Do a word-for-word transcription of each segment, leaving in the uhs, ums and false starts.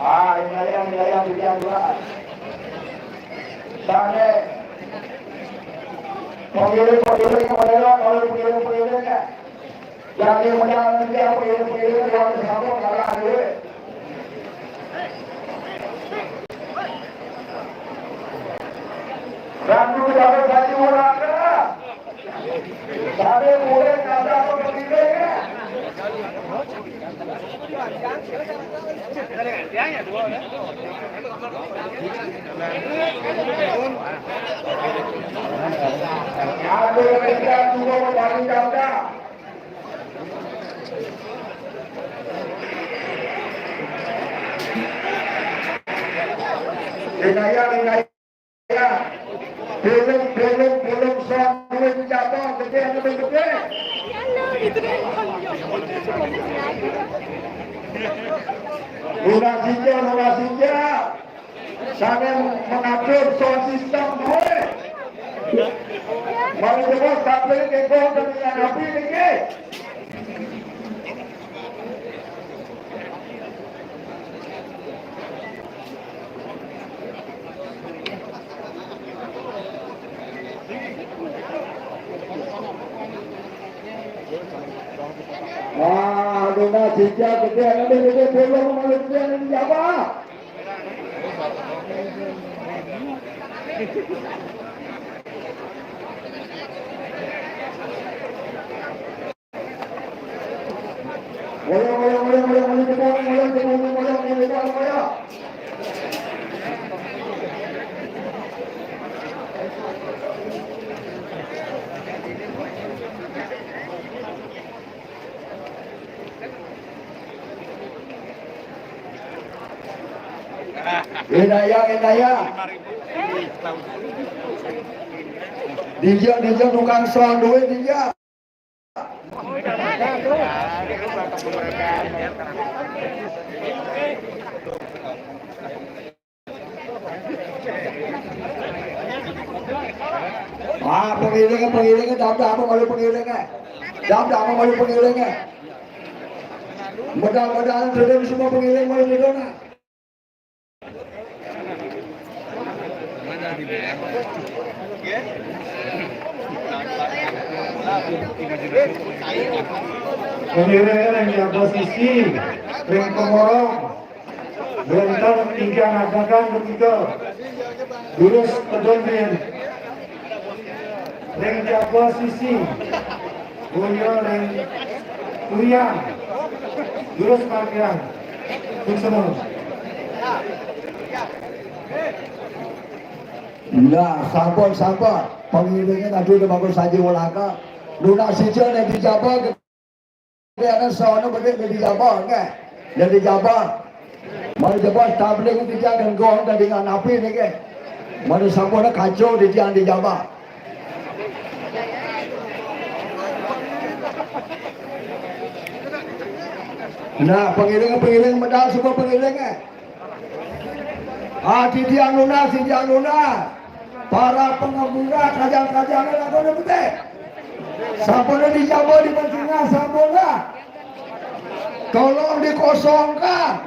Ah, ini yang, ini yang, ini yang dua. Sane. Pemilik, pemilik, pemilik, pemilik, pemilik, pemilik, ya. Yang ini menang, ini yang pemilik, pemilik, yang bersama, kalah, ya. Randu jago satu orang, ya. Tapi boleh kata pemiliknya. Ada yang juga mencari kata. Inaya, inaya. Belum, belum, belum, son, duwe Jatuh, gede, gede, gede. Udah sinja, udah sinja. Sampai mengatur sound system gue. Mau coba sampai ke gol dan yang api nih. Wah, dona sejak gede, ada gede, belum mau gede, ini siapa? Inaya, inaya. Dija, dija tukang sound duit, dija. Ah, pengiring, pengiring, dam, dam, malu pengiring, eh. Dam, dam, malu pengiring, eh. Modal-modal, turun semua pengiring, malu turun, eh. Ini ring jaga sisi, ring pengorong, benten tingkah ngadakan begitu. Durus pedon rin. Ring jaga sisi. Boya ring Urian. Durus parkiran. Ring semua. Nah, sampun, sampun. Pengiringnya tadi udah bagus saja ulaka. Lunak sija nek dijaba, gedene sono bedik nek dijaba, nggih. Nek dijaba. Mau jaba tabling tiga dan gong dan dengan api niki. Mau sampun kacau di tiang dijaba. Nah, pengiring-pengiring medal semua pengiring, eh. Ah, titiang nunas, titiang nunas. Para pengembura kajang-kajang lagu betik. Sampun dijaba di pentingah, sampun lah. Tolong dikosongkan.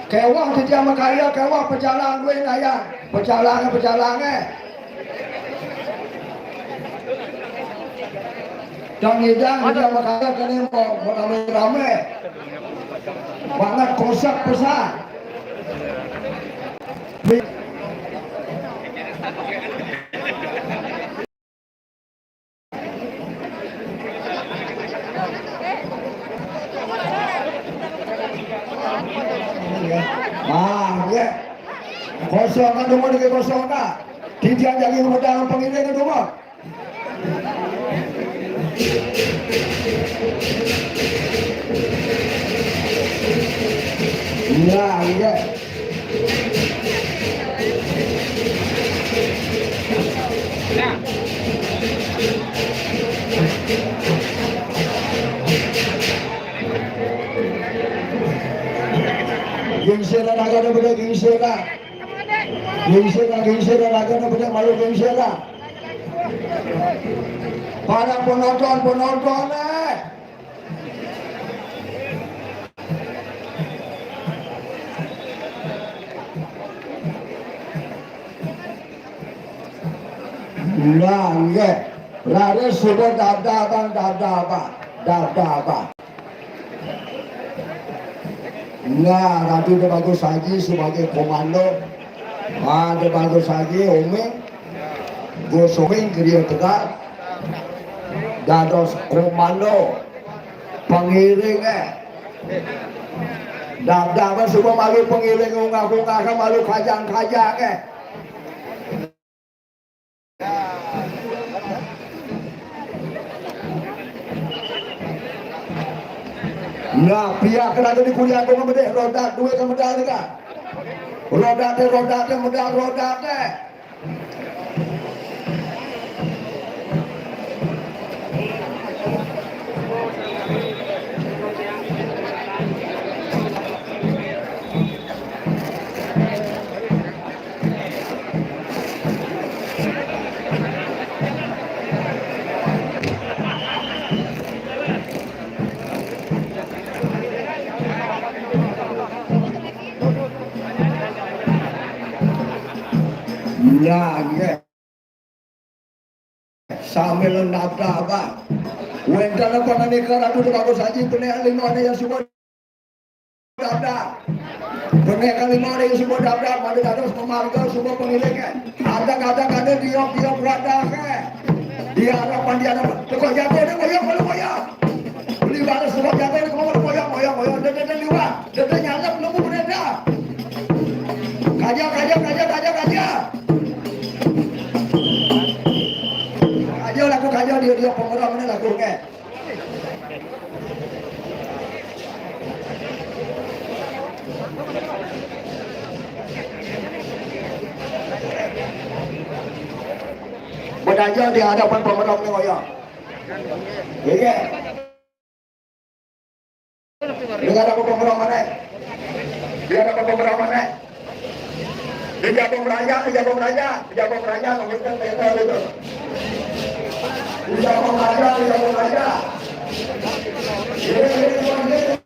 Kewah titiang makaya, kewah pecalang gue naya. Pecalang, pecalang, eh. Dan ngidang, ngidang makanya kene mau, mau rame-rame. Banget kosak pesan. Ah, ya. Kosong kan, dulu dikit kosong kan. Tidak jadi modal pengiring itu mah. Iya, iya. Gingsir, raga ada beda gingsir, Kak. Gingsir, gingsir, raga ada beda malu gingsir, Kak. Para penonton, penonton, eh. Lah, nggih. Raris suba dabdabang, dabdabang, dabdabang. Nah, Ratu De Bagus Haji sebagai komando. Ah, De Bagus Haji, Umi. Gus Umi, Gria Tegal. Dados komando. Pengiring, eh. Dabdabang suba malu pengiring, ungah-ungah, malu kajang-kajang, eh. Nah, pihak kena jadi kuliah aku ngemedih roda duit ke medal ni kan. Roda teh, roda teh, medal roda teh. Nah, nggih. Sambil nabrak, Pak. Wénten apa menika Ratu Déwagung Aji, penék lima ada yang suka dabrak. Penék kalima ada yang suka dabrak, pada dados pemarga suka pengiring. Ada-ada ada diok-diok wadah, eh. Di hadapan, di hadapan. Teko jago, ada koyok, ada koyok. Beli baris, teko jago, ada koyok, koyok, koyok. Ada, ada liwat. Ada nyalep, nemu bereda. Kaja, kaja, kaja, kaja, kaja. Kaja laku kaja dia, dia pengerang ini laku, eh. Bedaja di hadapan pemerang ni, koyok. Iya. Di hadapan pemerang mana? Di hadapan pemerang mana? Di Jabung Raja, di Jabung Raja, di Jabung Raja, ngomongin kereta itu. Di Jabung Raja, di Jabung Raja. Ini, ini, ini, ini.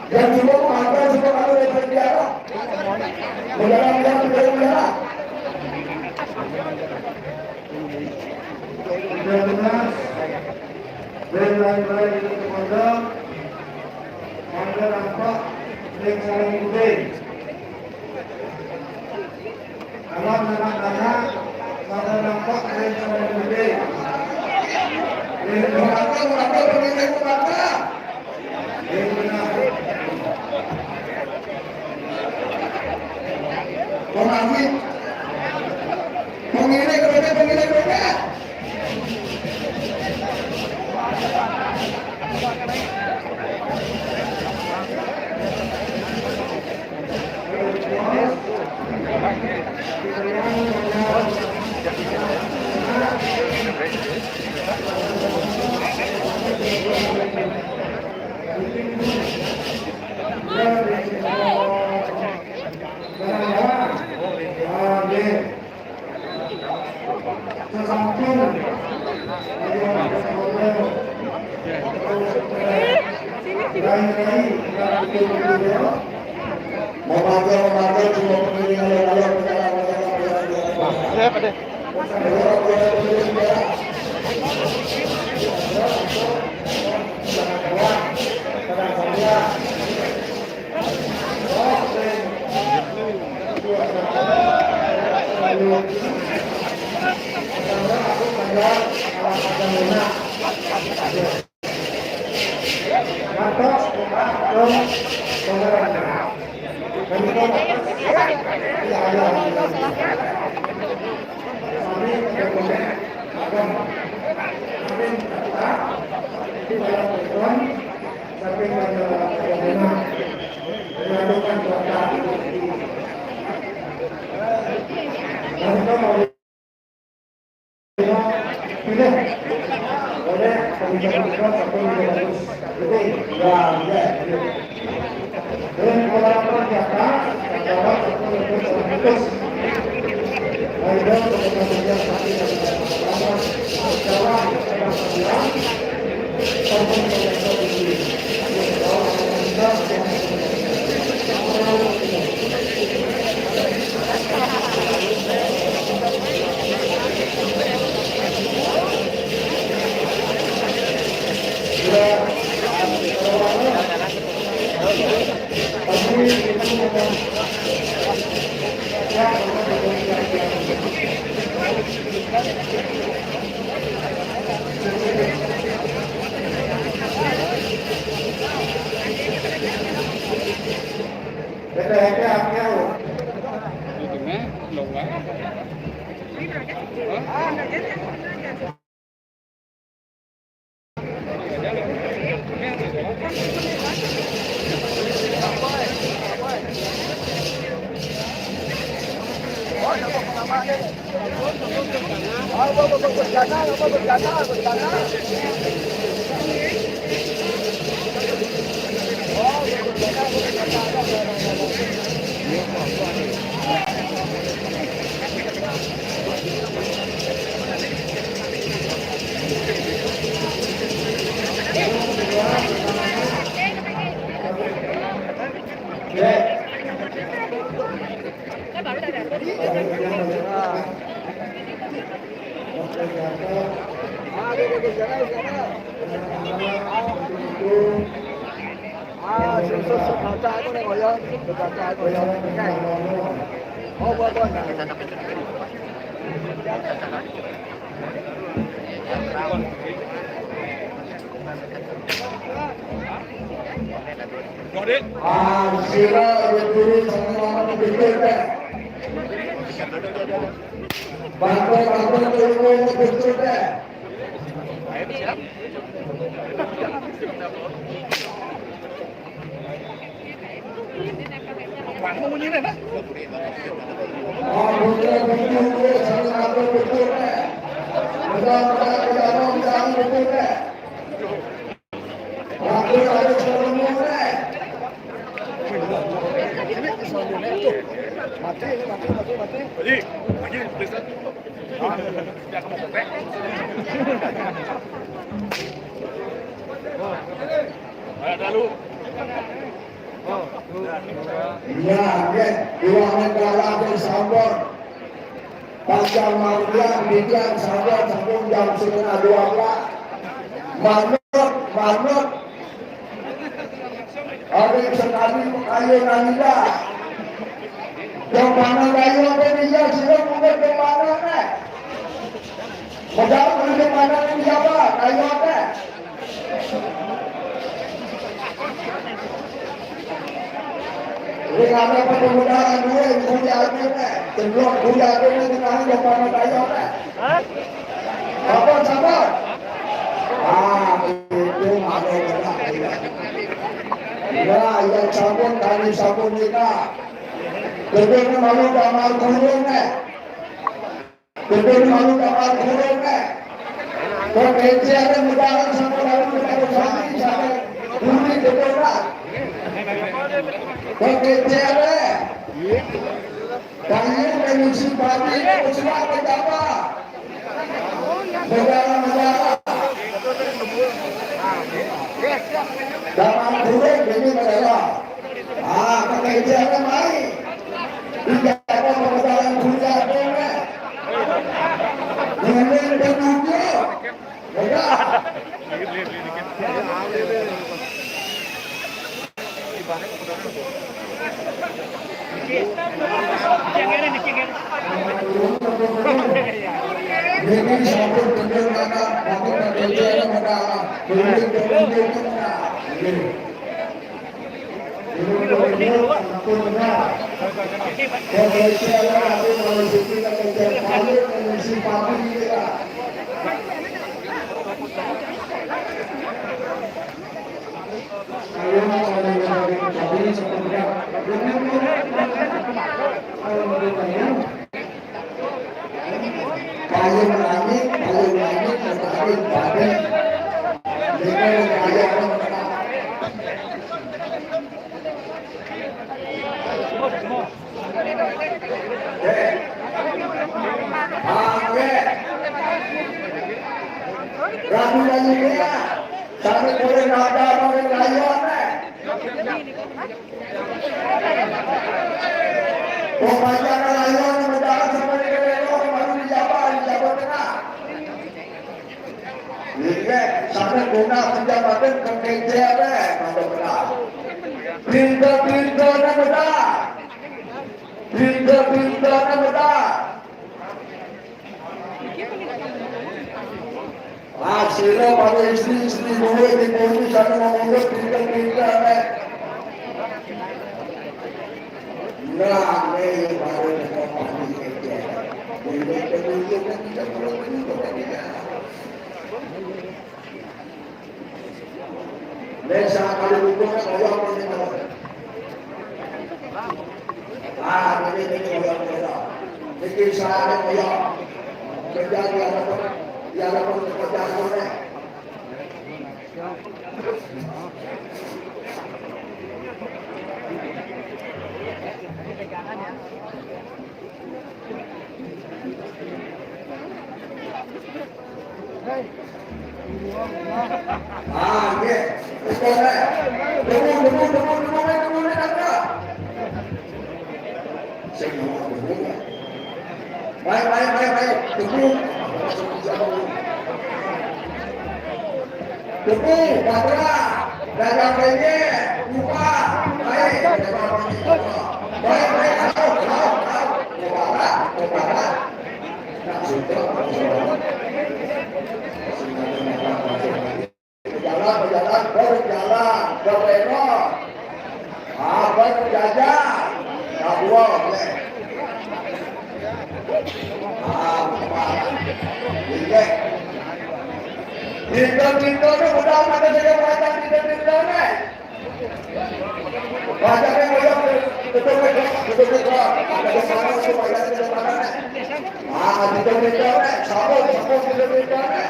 Yang juga pengantar juga ada dari penjara. Penjara, penjara, penjara, penjara. Sudah tunas. Lain-lain, lain itu pondok. Pondok nampak. Yang saling ikuti. Kalau anak-anak pada nampak, saya sudah gede. Ini orang tua, orang tua, pengiring, orang tua. Ini benar. Orang tua. Pengiring, pengiring, pengiring, pengiring. Amin. Sasampun. Memakai, memakai, cuma pengiring, ayo, ayo, ayo. Siapa deh? Pilih. Boleh, kebijakan kita satu lima ratus. Lebih. Ya, ya, ya. Itu mah longgar. Hah? Ah, sira wis turu sama-sama betul deh. Bantu, bantu, turu betul deh. Apa mau bunyi ini, nah? Oh, betul, betul, betul, sama-sama betul deh. Betul, betul, betul, betul, betul deh. Iya, nggih, iwak negara nggih sampun. Panjang Mardian, Bidian, sampun, sampun jam setengah dua belas. Manut, manut. Hari sekali kayu nanila. Yang mana kayu apa dia, sila mungkin ke mana, eh? Modal mungkin ke mana, dia apa? Kayu apa? Ning ana pemuda duwe kuliah kene, delok kuliah kene jenenge yo padha kaya kene. Hah? Apa sabar? Ah, itu malu kena. Ya, yang sampun kami sampun nikah. Betul malu kamar kurung, eh. Betul malu kamar kurung, eh. Kok keceran mudahan sama lalu kita bersama sama. Bumi betul lah. Kok keceran, eh. Kalian mengisi pabrik, kecewa apa? Negara-negara. Zaman dulu ini negara. Ah, pekerjaan lain. Tidak ada pekerjaan dunia boleh. Dunia dan dunia. Negara. Payung langit, payung langit, payung padi. Ini payung langit. Eh. Ah, eh. Rabu dan Julia. Sampai boleh nada, boleh layan, eh. Pembayaran layan mendarat sampai di Kerero, baru di Jawa, di Jawa Tengah. Iya, sampai guna penjabatan ke K J R, eh, masuk benar. Pintu-pintu nak benar. Pinter-pinternya benar. Hasilnya pada istri-istri dulu di bumi sana ngomongnya pinter-pinter, eh. Nah, ini baru dengan padi kecil. Ini penunjuknya tidak perlu penunjukan dia. Desa kali buku kan koyok ini, ah, ini, ini koyok, koyok. Ini kisah ada koyok. Kerja di hadapan, di hadapan pekerjaan koyok. Ah, nggih. Wis, Bos, eh. Tunggu, tunggu, tunggu, tunggu, tunggu, tunggu, tunggu. Sing ngomong tunggu. Baik, baik, baik, baik. Tunggu. Tunggu, Batra. Dagang Benye. Buka. Baik. Baik, baik. Ayo, ayo, ayo. Kepala, kepala. Berjalan, berjalan, berjalan, berjalan. Ah, berjalan. Nah, buang, boleh. Ah, bukan. Boleh. Pinter-pinter tu, udah, mata saya macam pinter-pinter, eh. Banyak yang banyak, betul, betul, betul, betul. Ada sekarang supaya ada sekarang. Ah, betul, betul, eh. Sabun, sabun, betul, betul, eh.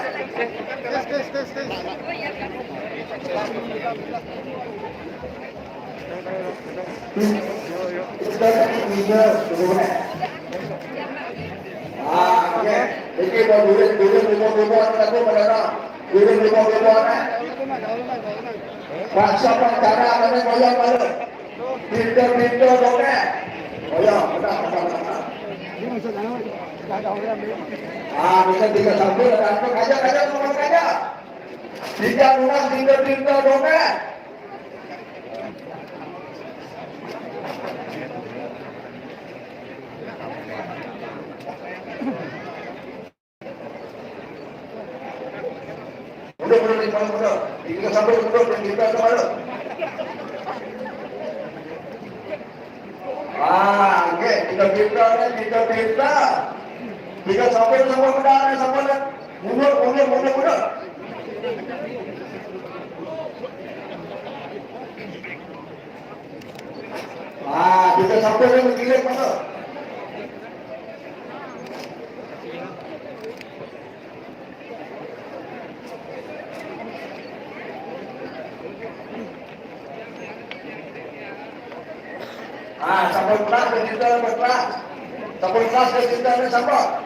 Kita tak bisa, betul, eh. Ah, oke. Ini mau duit, duit, duit, duit, duit, duit, duit, duit, duit, duit, eh. Paksa pacara, kami koyok balik. Pintu-pintu dongeng. Koyok, udah, udah, udah. Ah, bisa tiga sambil, ada apa? Kajak, kajak, ngomong kajak. Tiga orang, pintu-pintu dongeng. Mundur, mundur, mundur, mundur. Kita sampai mundur, dan kita kemana? Ah, oke, kita pinta, nih, kita pinta. Kita sampai sama benar, sama benar. Mundur, mundur, mundur, mundur. Ah, kita sampai yang gila mana? Ah, sampai kelas ke kita, sampai kelas. Sampai kelas ke kita, sampai.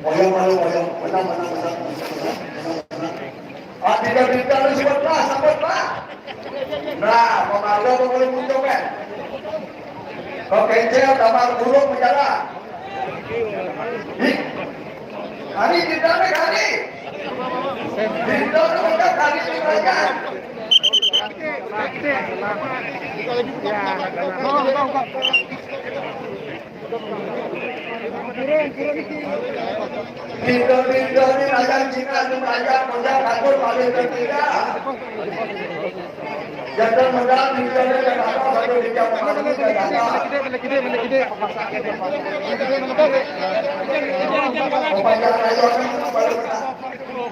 Oyong, oyong, oyong. Menang, menang, menang, menang, menang, menang. Ah, tidak, tidak, lu cepat lah, cepat lah. Nah, pemarga pengeluk muncul, kan? Kau kencel, tambah buruk, menjala. Ih, hari kita, hari. Kita, kita, hari, kita. Pintu-pintu ni raja Cina tu raja muda takut paling ketiga. Jangan muda pintu ni jangan apa satu tiga pemain ni jangan apa. Pemajang rayon ni baru kena.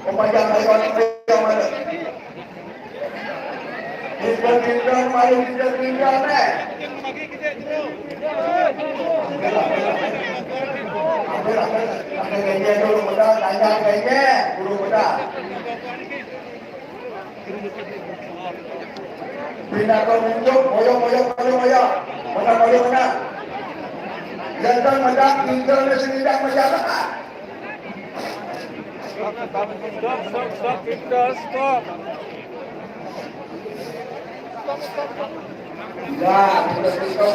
Pemajang rayon ni yang mana? Pinter-pinter, mari pinter-pinter, eh. Ambil, ambil, ambil kayaknya dulu, mudah, tanya kayaknya, dulu, mudah. Pindah ke muncul, boyong, boyong, boyong, boyong. Mana, boyong, mana? Jangan mendak, pinternya sini, dah, menjaga. Stop, stop, stop, stop, stop. Ya, sudah, sudah.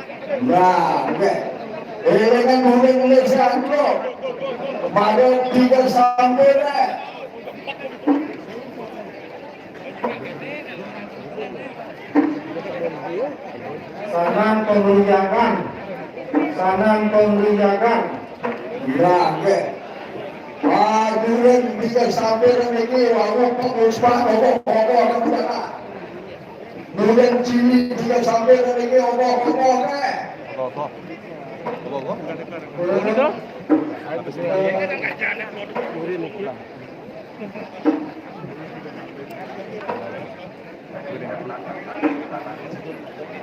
Nah, oke. Ini kan mulai mulai santro. Mari tiga sampai deh. Sanang pemeriakan. Sanang pemeriakan. Nah, oke. Ah, duren bisa sampai dan ini, wah, wah, wah, wah, wah, wah, wah, wah, wah. Duren cili bisa sampai dan ini, wah, wah, wah, wah, wah. Apa, apa? Apa, apa? Apa sih?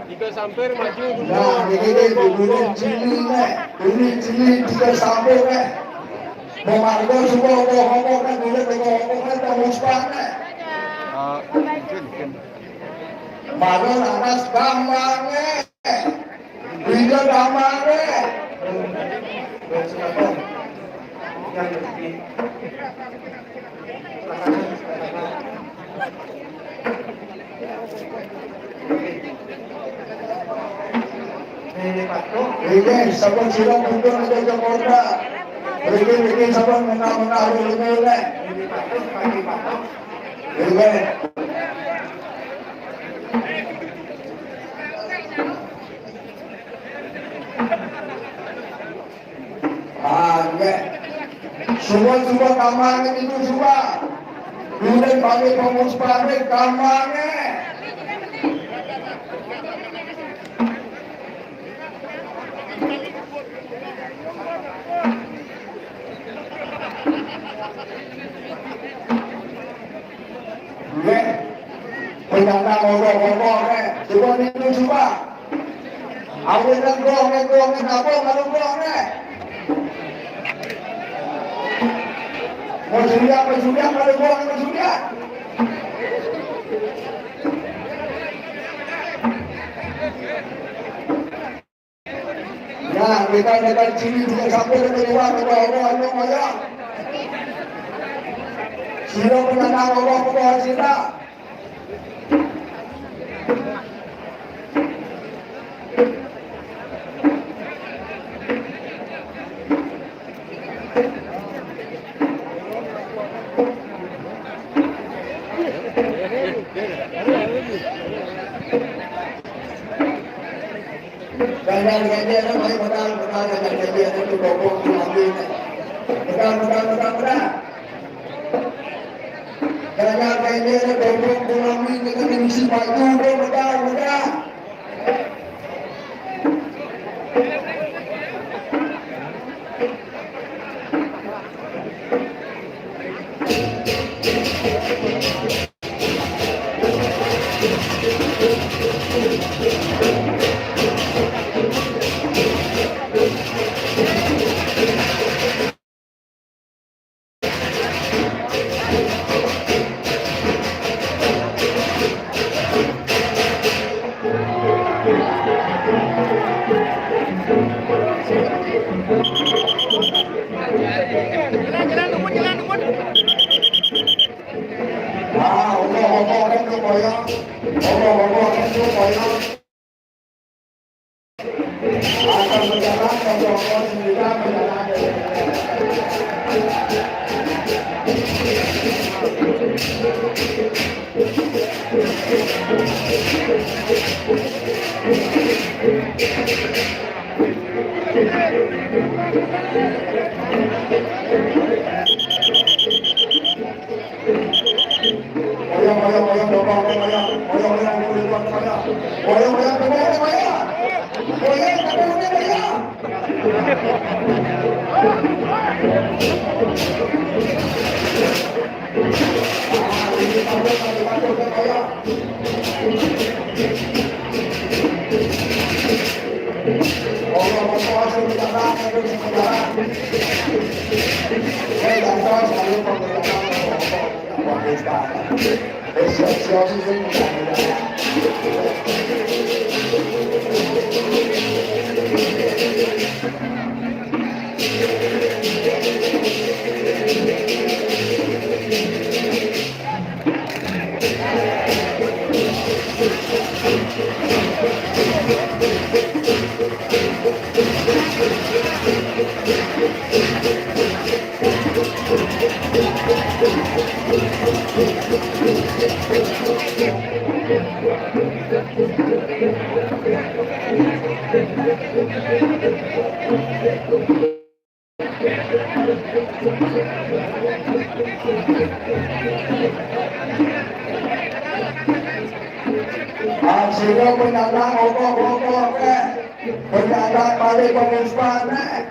Tiga sampai maju dulu. Nah, ini deh, dulu cili, nih. Ini cili tiga sampai, nih. Mau marga semua, mau ngomong kan, dulu mau ngomong kan, mau musbah, nih. Ah, mungkin, mungkin. Marga nanas gampang, nih. Tiga gampang, nih. Yang Ini, sampun sira mundur ke Jakarta. Mriki, mriki sampun menah-menah rene. Ini. Ah, nggih. Semua-semua kamane itu semua. Kemudian bagi pengurus pabrik kamane. Nggih. Penyandang ngomong-ngomong, eh. Coba itu coba. Awit nang gong, nang gong, nang apa, malu gong, eh. Mau sudah, mau sudah, malu gong, mau sudah. Ya, kita, kita sini juga sampai ke luar, ke bawah, ke bawah, ya. Sira penandang Allah, ke bawah sira. Ganjal ganjil, mari modal, modal, ganjal ganjil, itu bobok, itu lagi. Modal, modal, modal, modal. Ganjal ganjil, bobok, itu lagi, kita misi baju, modal, modal. Koyok, koyok, koyok, koyok. Akan berjalan, koyok, koyok, sendiri berjalan. Akhirnya penyandang ogoh-ogoh, eh. Penyandang balik pengumpan, eh.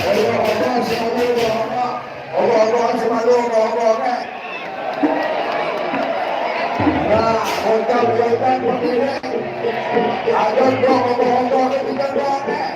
Ogoh-ogoh, selalu ogoh-ogoh. Ogoh-ogoh, selalu ogoh-ogoh, eh. Nah, ucap-ucap pemilih. Ada dua ogoh-ogoh, kita doang, eh.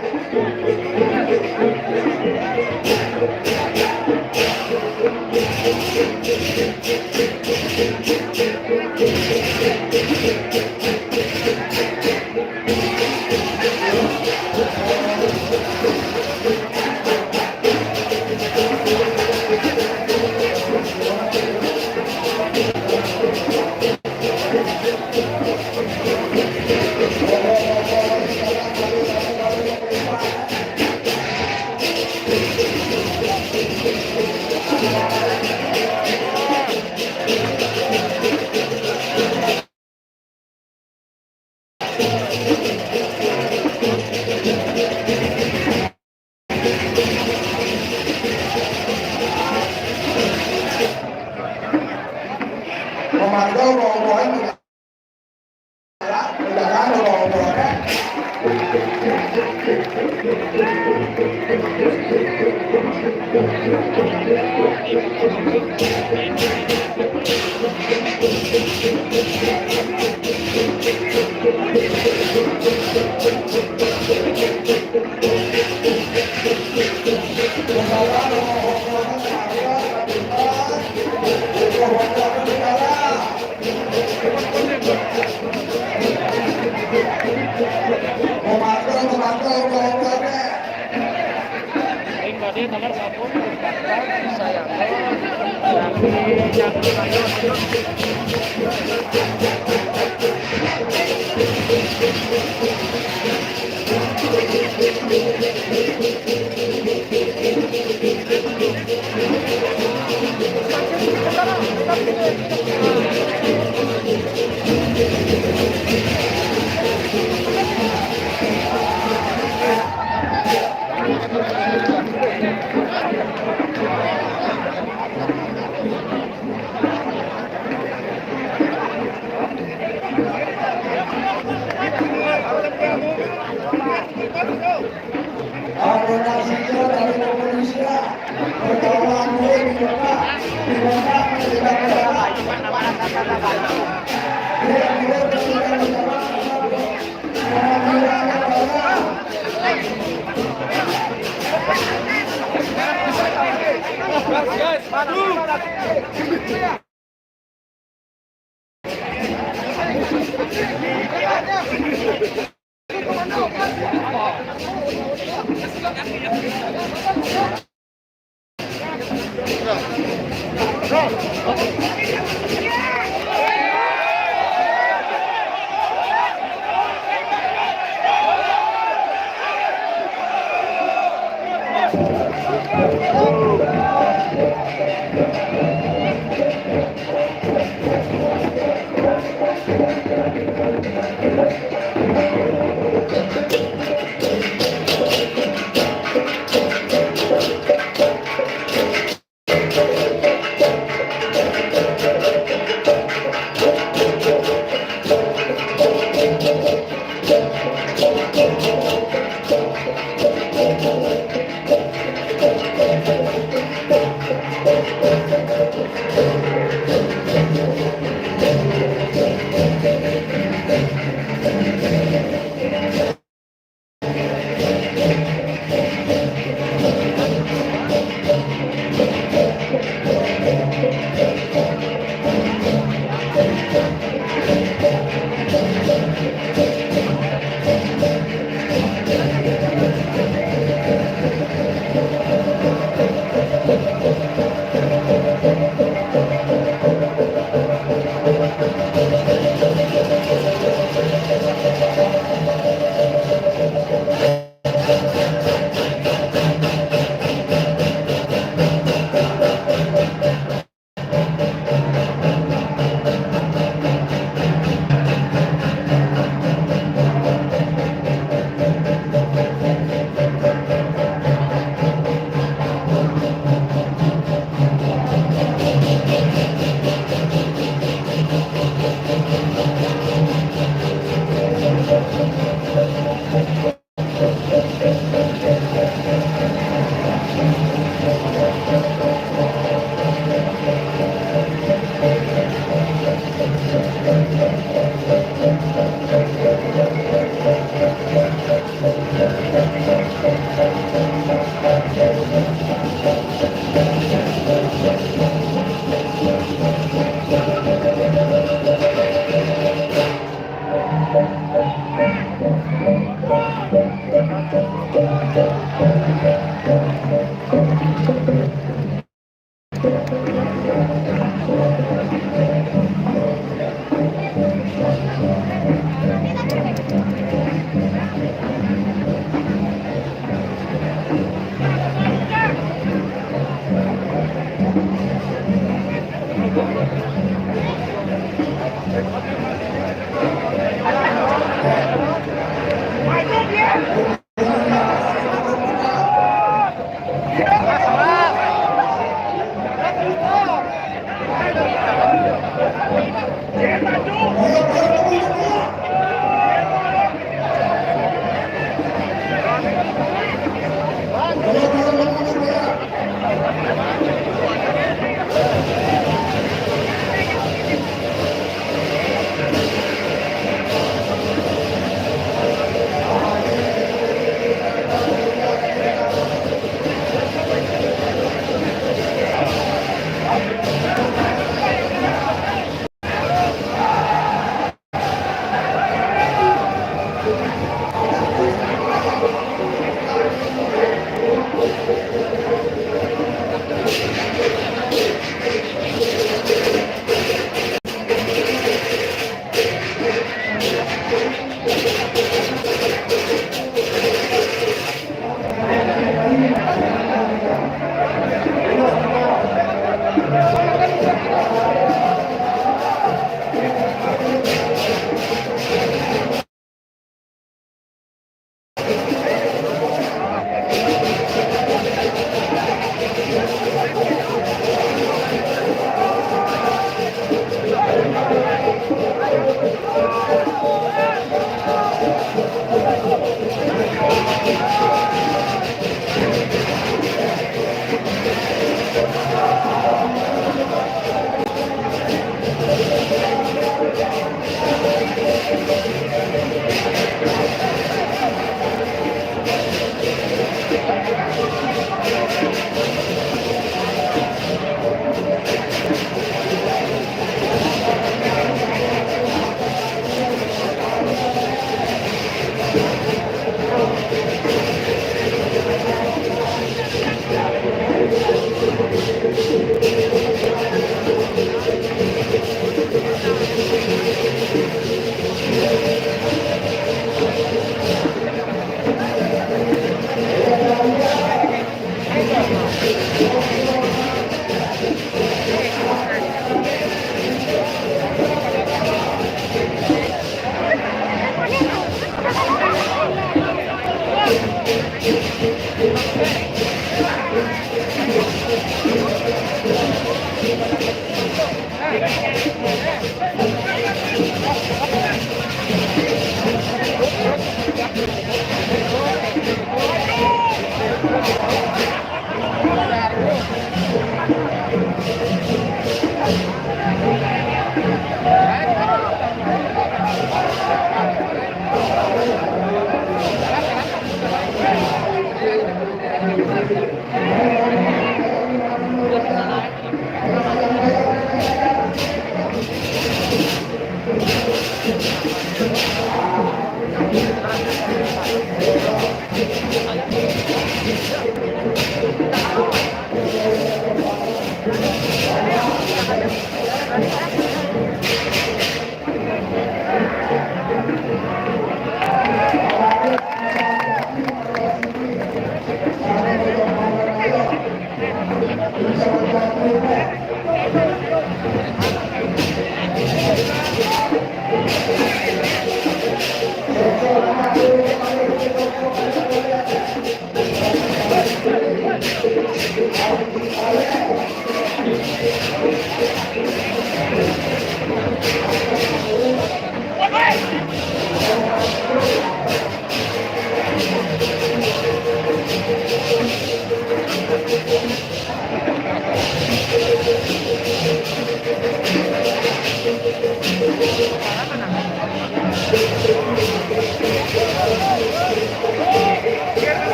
Memantau rombongan. Ring badé nomor sampun, saya. Amunasika dari Indonesia, pertama gue di Mekah, di Mekah kita berangkat. Dia dia ketika mendapat penampilannya pada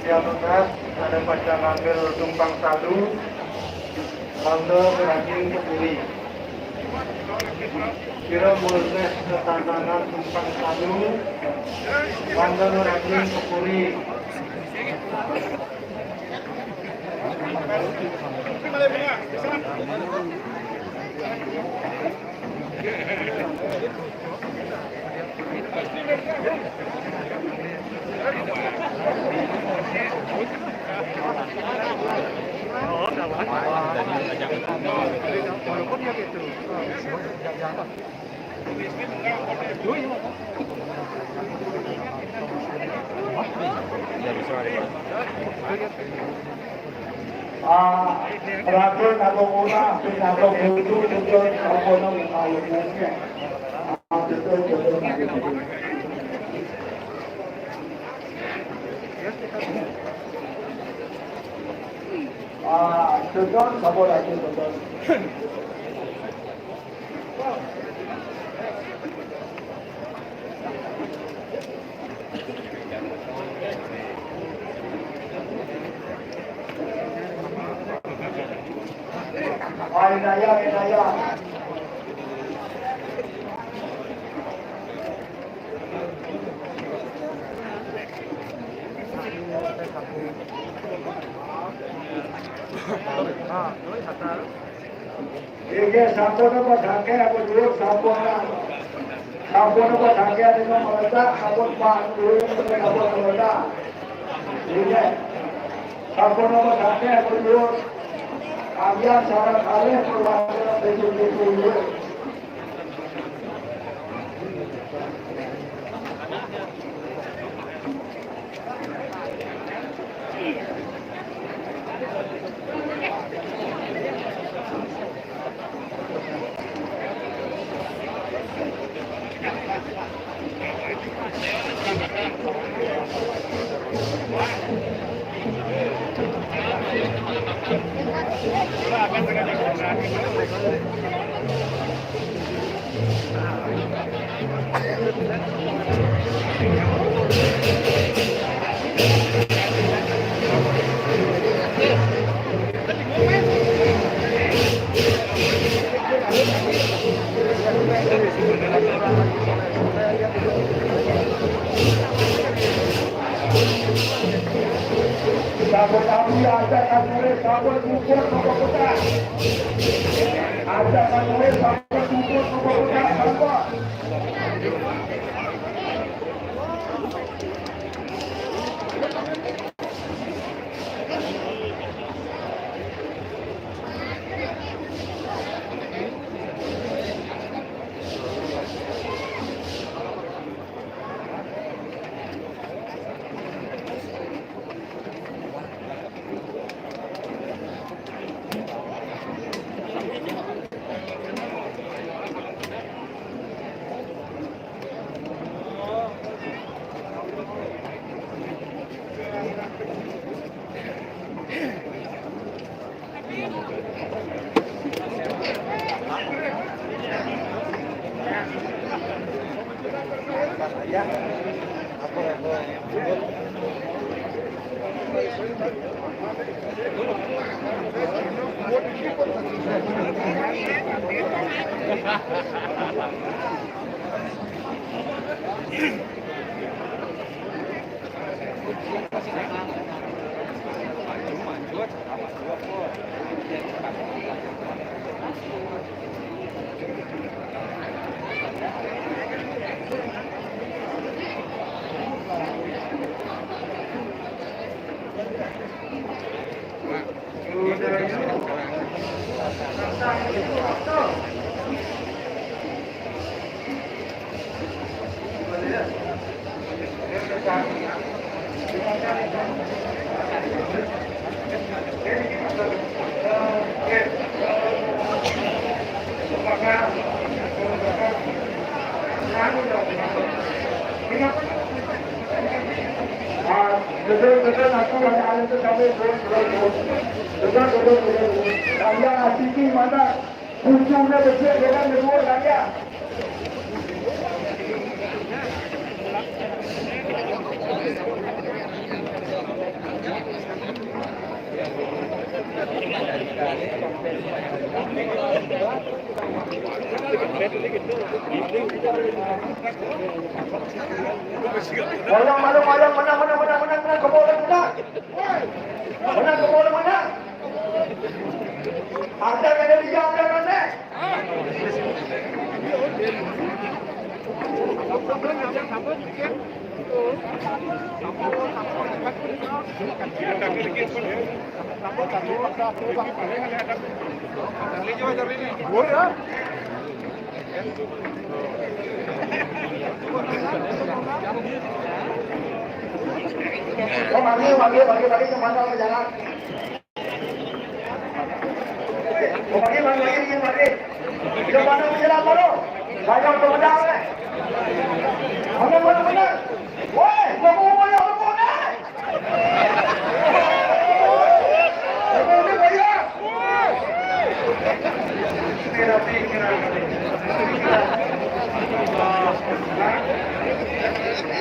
Siap, Tugas. Ada pada ngambil tumpang salu, mangga berani ke kiri. Kira mulih ketanangan tumpang salu, mangga berani ke kiri. Ah, Raden Agung Unang, Raden Agung Buntu, Raden Agung Unang, ah, betul, betul. Ah, betul, sabar aja, betul. Ay, naya, naya. Iki sampun apa sangke aku dulu sampun. Sampun apa sangke ada yang meledak, sampun Pak dulu sampun meledak. Iya. Sampun apa sangke aku dulu. Kalian salah kali perwakilan P J P dulu. Sabot api, aja kanure, sabot bubur, nopo kota. Aja kanure, sabot bubur, nopo kota, sabot. Ah, betul, betul, aku ada, ada tu sampai, betul, betul, betul. Betul, betul, betul, betul. Kaya asiki mana? Pucungnya besar, dia kan kedua kaya. Wayang malu, wayang menang, menang, menang, menang, menang, kebal menang. Menang, kebal menang. Ada kena dia, ada kena. Oh, mari, mari, mari, mari, kemana jalan? Pagi, pagi, pagi, pagi. Jom pandang menjelang baru. Banyak tu menang, eh. Menang, menang, menang. Woi, kamu banyak lembu, eh. Lembu ni banyak. Ini rapi, ini rapi.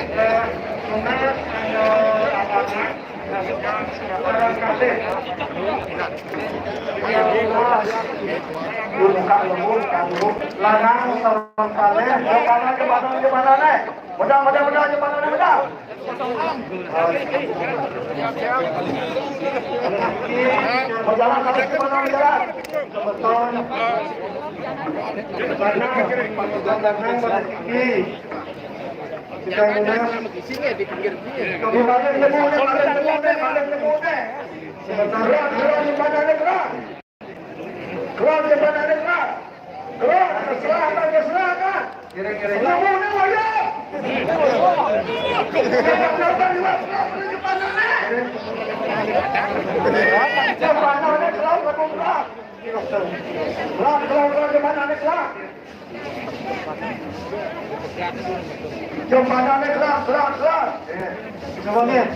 Menang, menang, apa, Lanang sareng kalih, jembanan, jembanan, jembanan, eh. Medal, medal, medal, jembanan, medal. Berjalan, jembanan, berjalan. Betul. Lanang, lanang, lanang, lanang. Kita menang. Di balik jembanan, balik jembanan, balik jembanan. Sementara, keluar jembanan, keluar. Keluar jembanan, keluar. Keluar, terserah, tak terserah, kan? Kira-kira. Kamu ni, wayah. Jangan, jangan, keluar, keluar, keluar jembanan, eh. Jembanan, keluar, keluar, keluar. Keluar, keluar, keluar jembanan, keluar. Jempanane keras, keras, keras. Eh, bisa banget.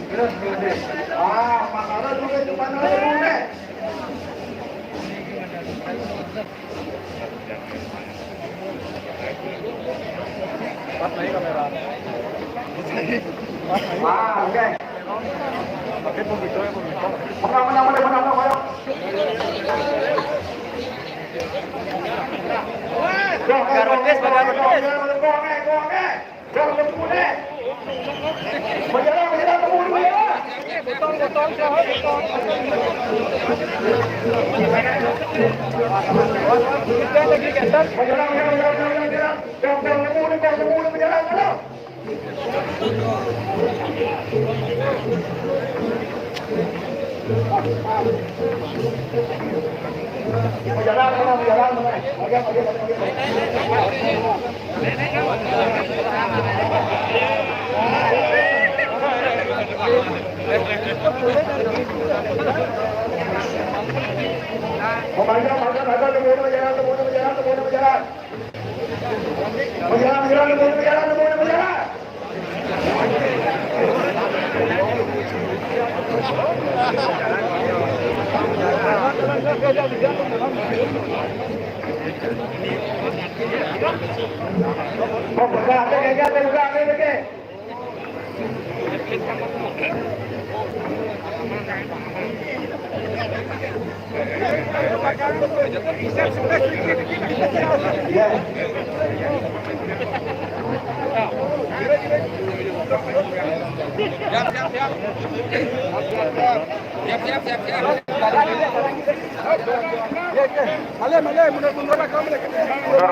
Terus, terus, terus. Ah, masalah juga jempanane rumit. Pas lagi kamera. Ah, oke. Pakai pembuka ya, pembuka. Menang, menang, menang, menang, menang, menang. Bagar Rodes, Bagar Rodes. Gong, gong, gong, gong. Gong, gong, gong. Majalah, majalah, temu, majalah. Potong, potong, siapa? Potong. Majalah, majalah, majalah, majalah, majalah. Gong, gong, temu, gong, temu, majalah, majalah. Memanjang, panjang, panjang, temu, temu, jalan, temu, temu, jalan, temu, temu, jalan. Menyerang, menyerang, menyerang, menyerang, menyerang, menyerang. Pembuka, pembuka, pembuka, pembuka. Siap, siap, siap, siap. Mundur, mundur, mundur.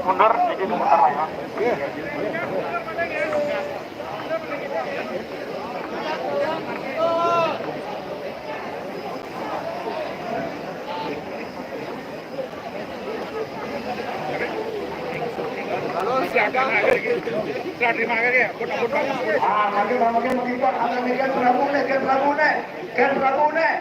Mundur, sedikit mundur, ya. Ah, makin, makin, makin, Pak. Ada nih, kan Prabu nih, kan Prabu nih. Kan Prabu nih.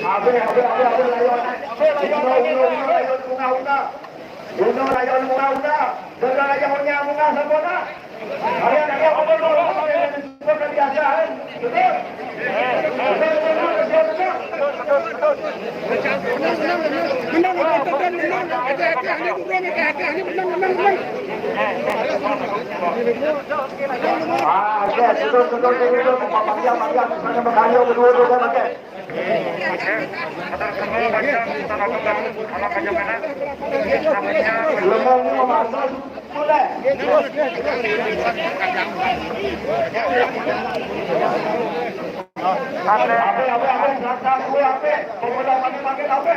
Abe, abe, abe, abe, layon. Abe, layon, layon, layon, layon, bunga, bunga. Bunga, layon, bunga, bunga. Bunga, layon, bunga, bunga, sempurna. Ayo, ayo, ayo, ayo, ayo, ayo, ayo, ayo, ayo, ayo. Betul? Betul, betul, betul, betul. Menang, menang, menang, menang. Ada, ada, ada, menang, menang, menang. Ah, oke, betul, betul, betul, betul. Panjang, panjang. Misalnya, berkarya berdua, berdua, oke. Lemong ni memasak. Apa, apa, apa, serasa gue apa? Pemuda makin, makin apa?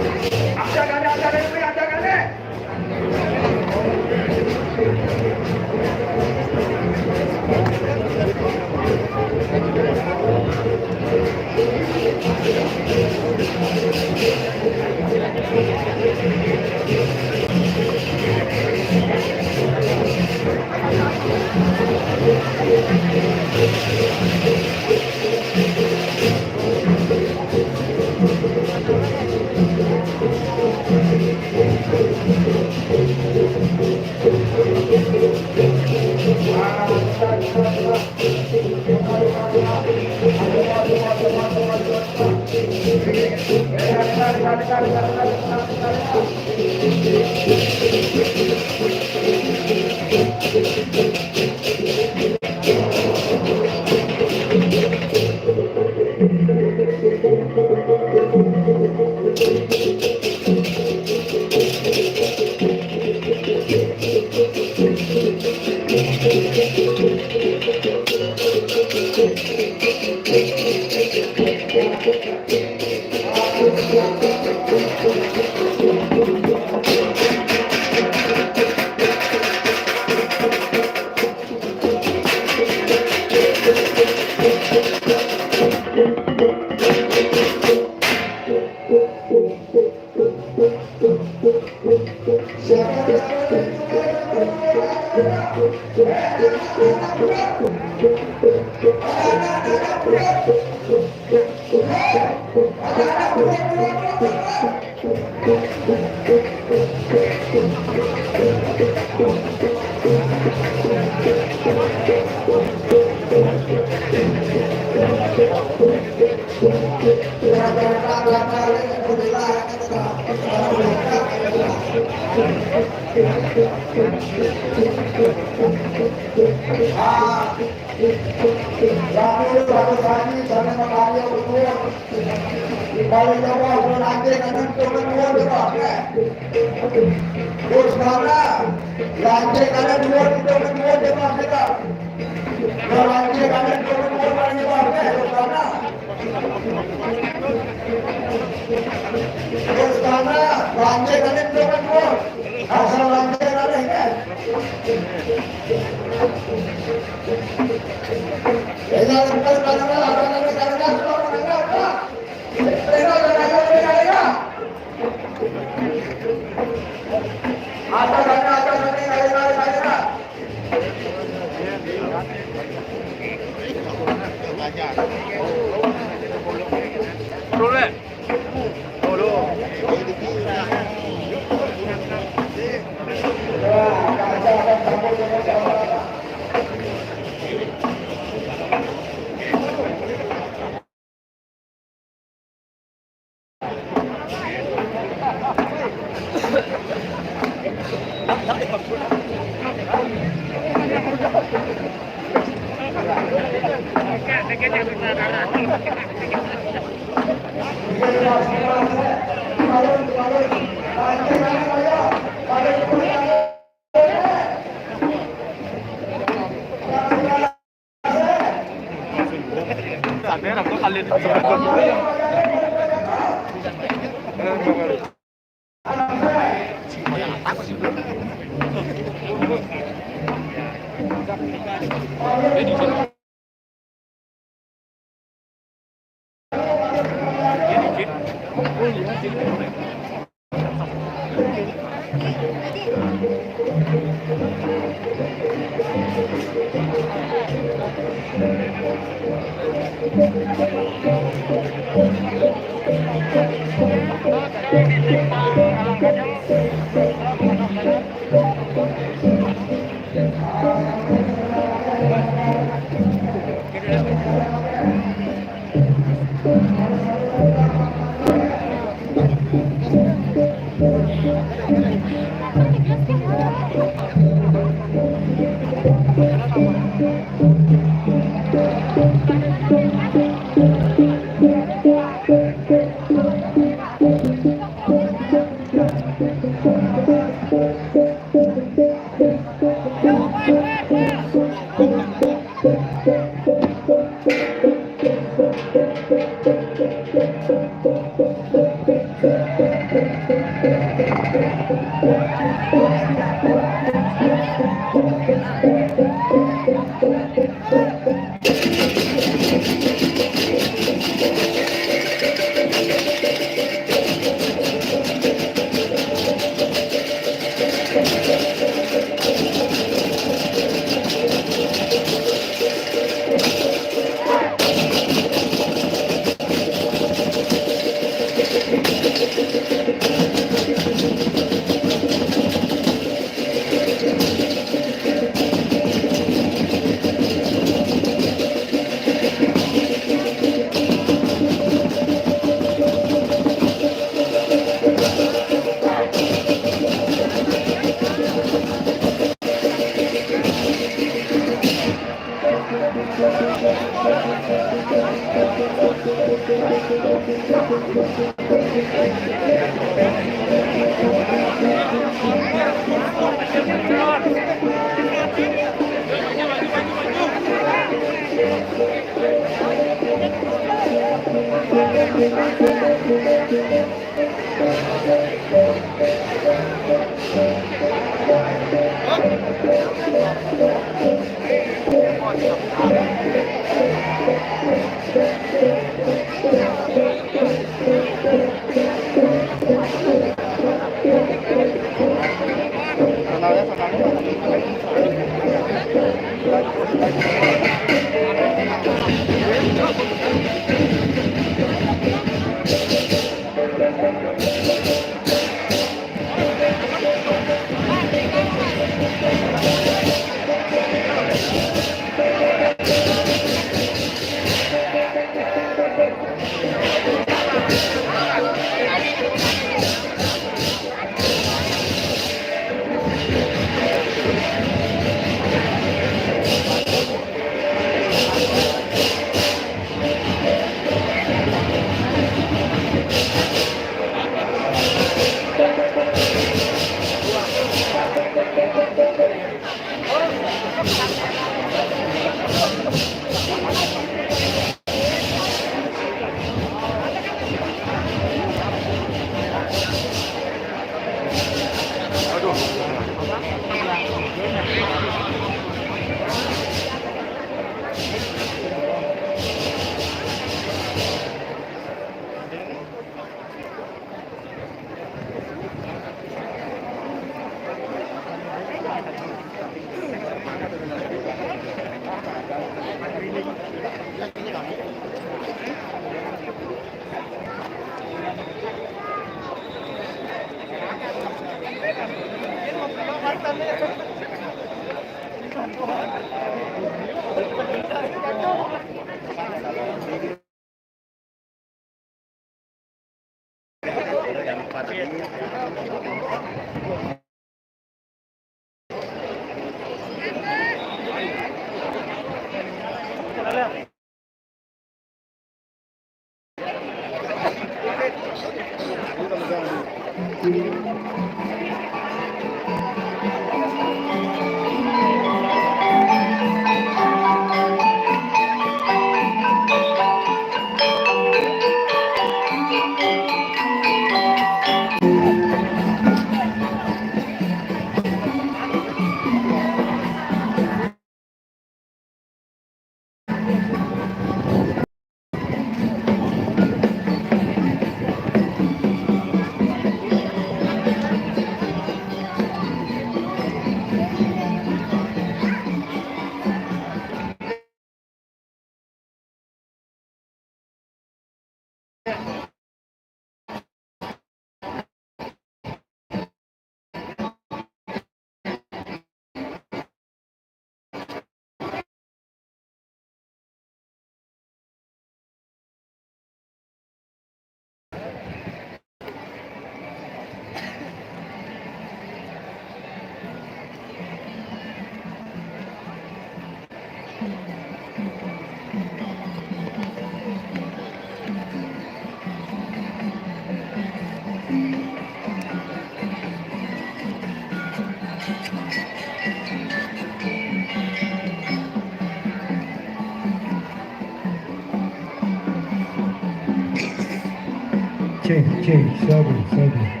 Change, change, sabi, sabi.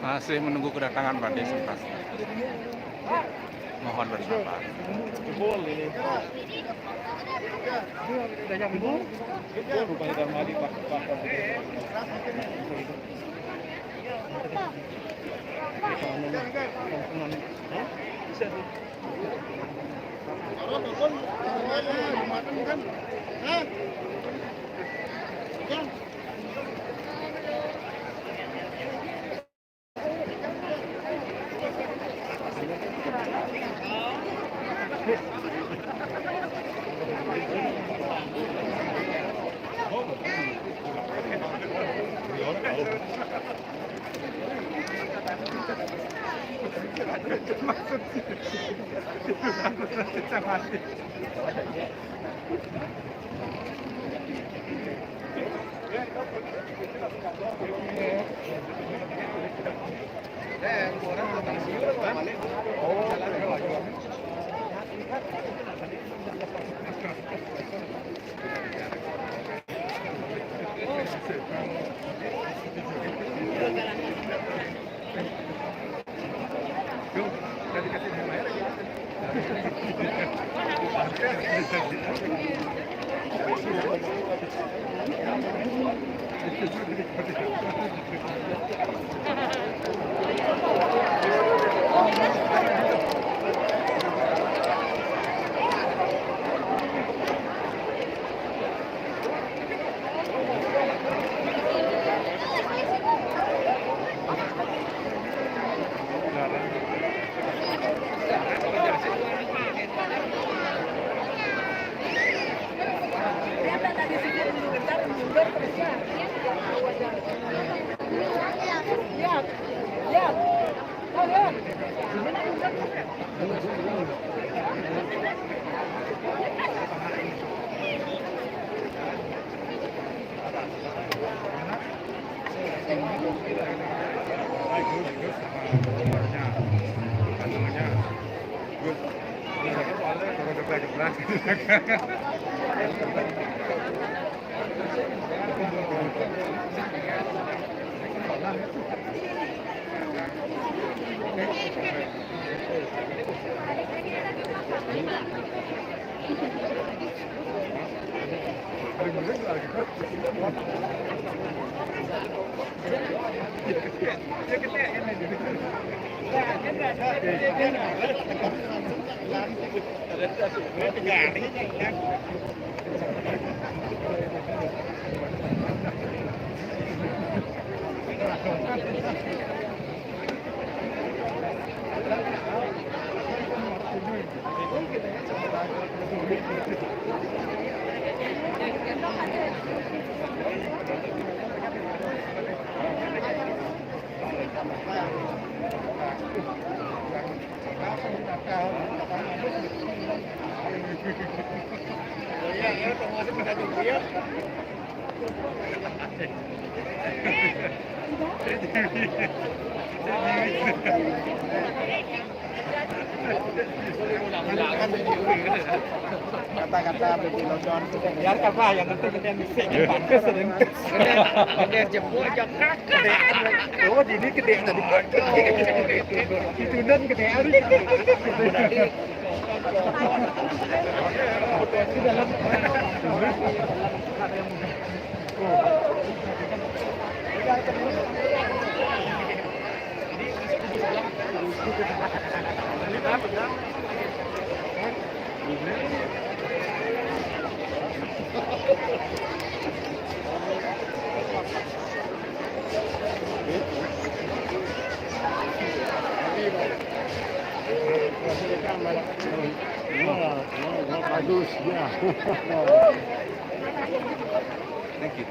Masih menunggu kedatangan Pak Desa Pras. Mohon bersabar. Kata-kata Baby London. Biarkan lah, yang penting kita bisa bagus dan gedé jempol aja. Oh, ini gedé tadi. Itu dan gedé hari. Di dalam. Bagus, ya. Thank you.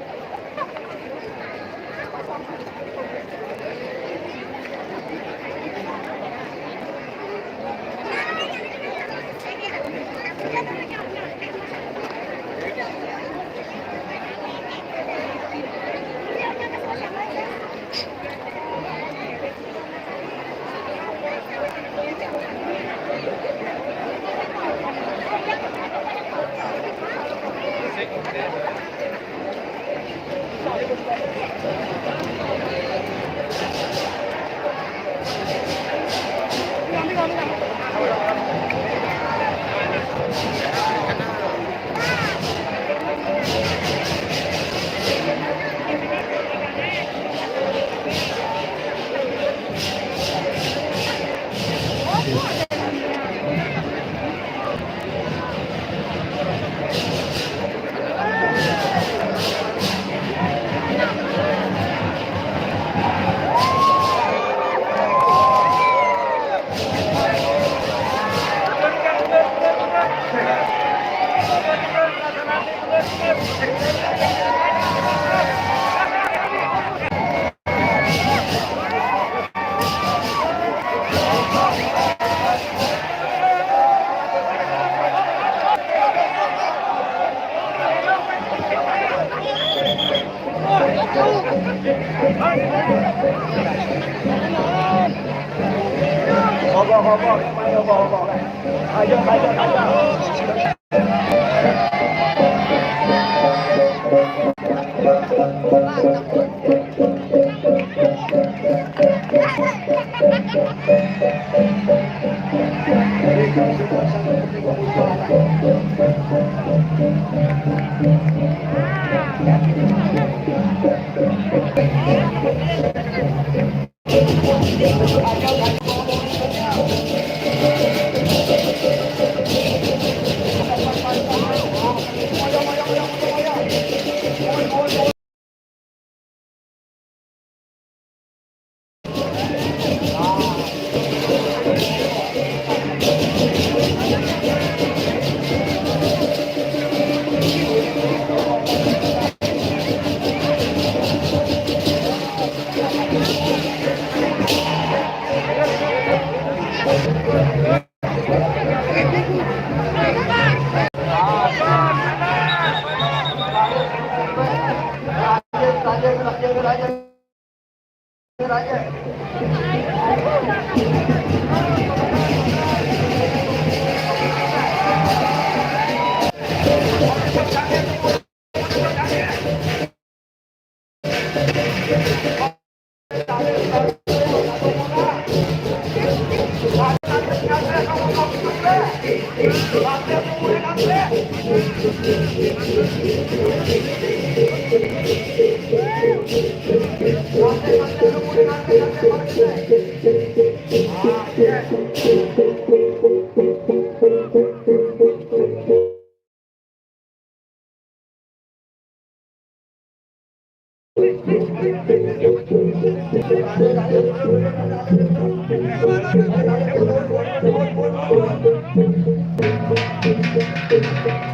Hobok, hobok, ayo, hobok, hobok. Ayo, ayo, ayo.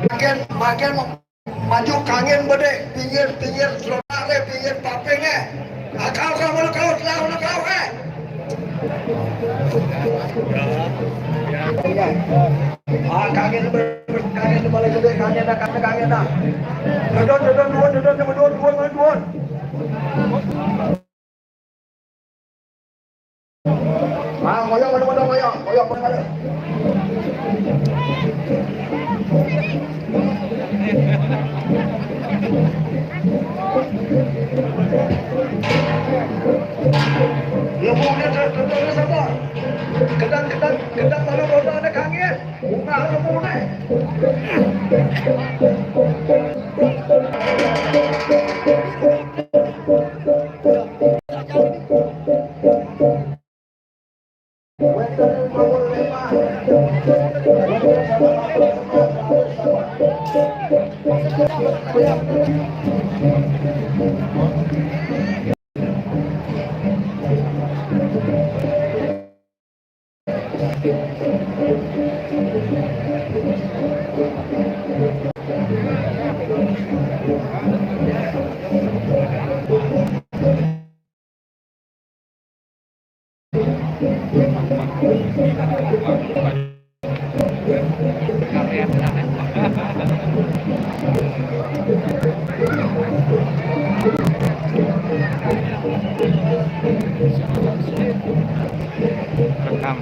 Makin, makin maju kangin bedek, pinggir, pinggir, selonare, pinggir paping, eh. Akau, kau, kau, kau, kau, kau, eh. Ah, kangin, kangin, balik gede, kangin dah, kangin, kangin dah. Dudun, dudun, dudun, dudun, dudun, dudun, dudun, dudun. Ah, ngoyong, ngoyong, ngoyong, ngoyong, ngoyong, ngoyong. Ya, Bu, dia ter-, ter-, ter-, sabar. Kedang, kedang, kedang baru roda ada kangin. Bunga ada bunga. Rekam.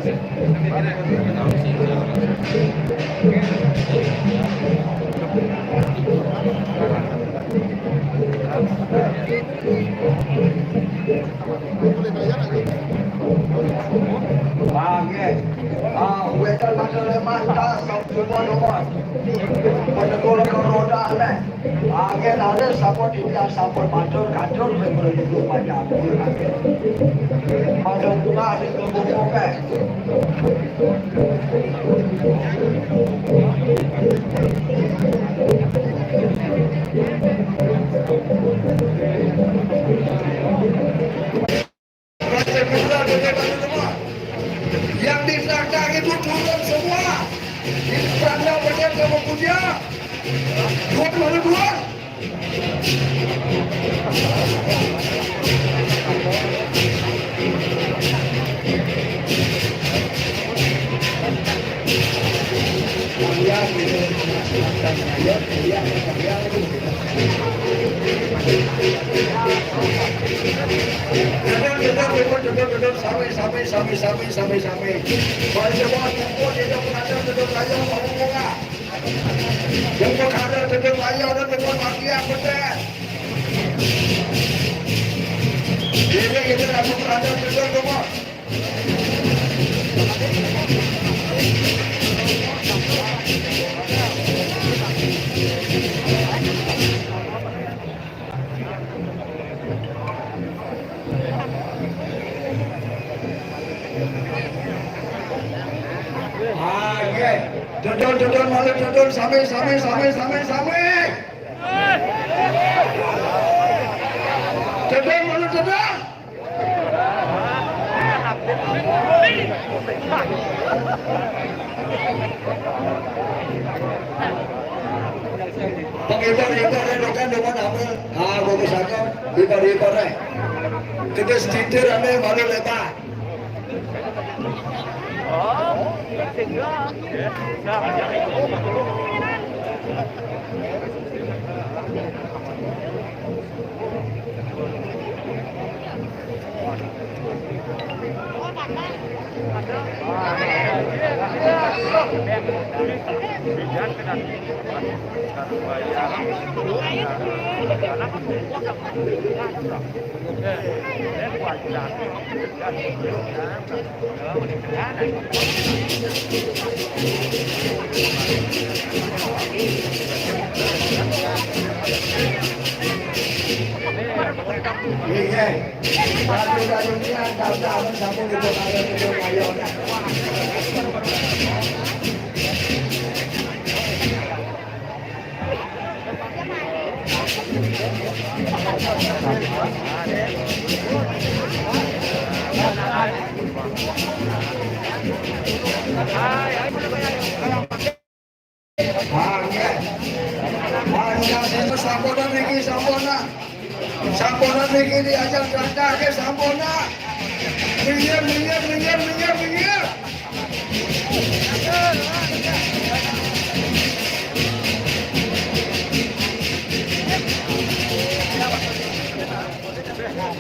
Ah, nggih. Ah, wetan mata lemah tas, semua nomor. Penegul ke roda leh. Ah, nggih, ada sampun titiang sampun matur, katur, nggih, perlu duduk panjang. Pada bunga, nggih, nggih, nggih. Yang di belakang itu turun semua. Di belakang benar sama punya. Dua, dua, dua. Duduk, duduk, duduk, duduk, duduk, sami, sami, sami, sami, sami. Balik bawah, duduk, duduk, duduk, duduk, ayo, mau buka. Duduk, ada, duduk, ayo, duduk, duduk, mati, aku, teh. Jadi, kita langsung ada, duduk, duduk. Ah, nggih. Dodol, dodol, malih dodol, sami, sami, sami, sami, sami. Dodol, malih dodol. Penghibar-hibar, eh, bukan dengan apa? Ah, bagus aja. Hibar-hibar, eh. Kita setitir, ame, malu lebar. Nggih. Satu-satunya daftar sampun kita bayar, kita bayar. Ah, nggih. Ah, nggih, samponan niki, samponan. Samponan niki diajak traktir, samponan. Minggir, minggir, minggir, minggir, minggir.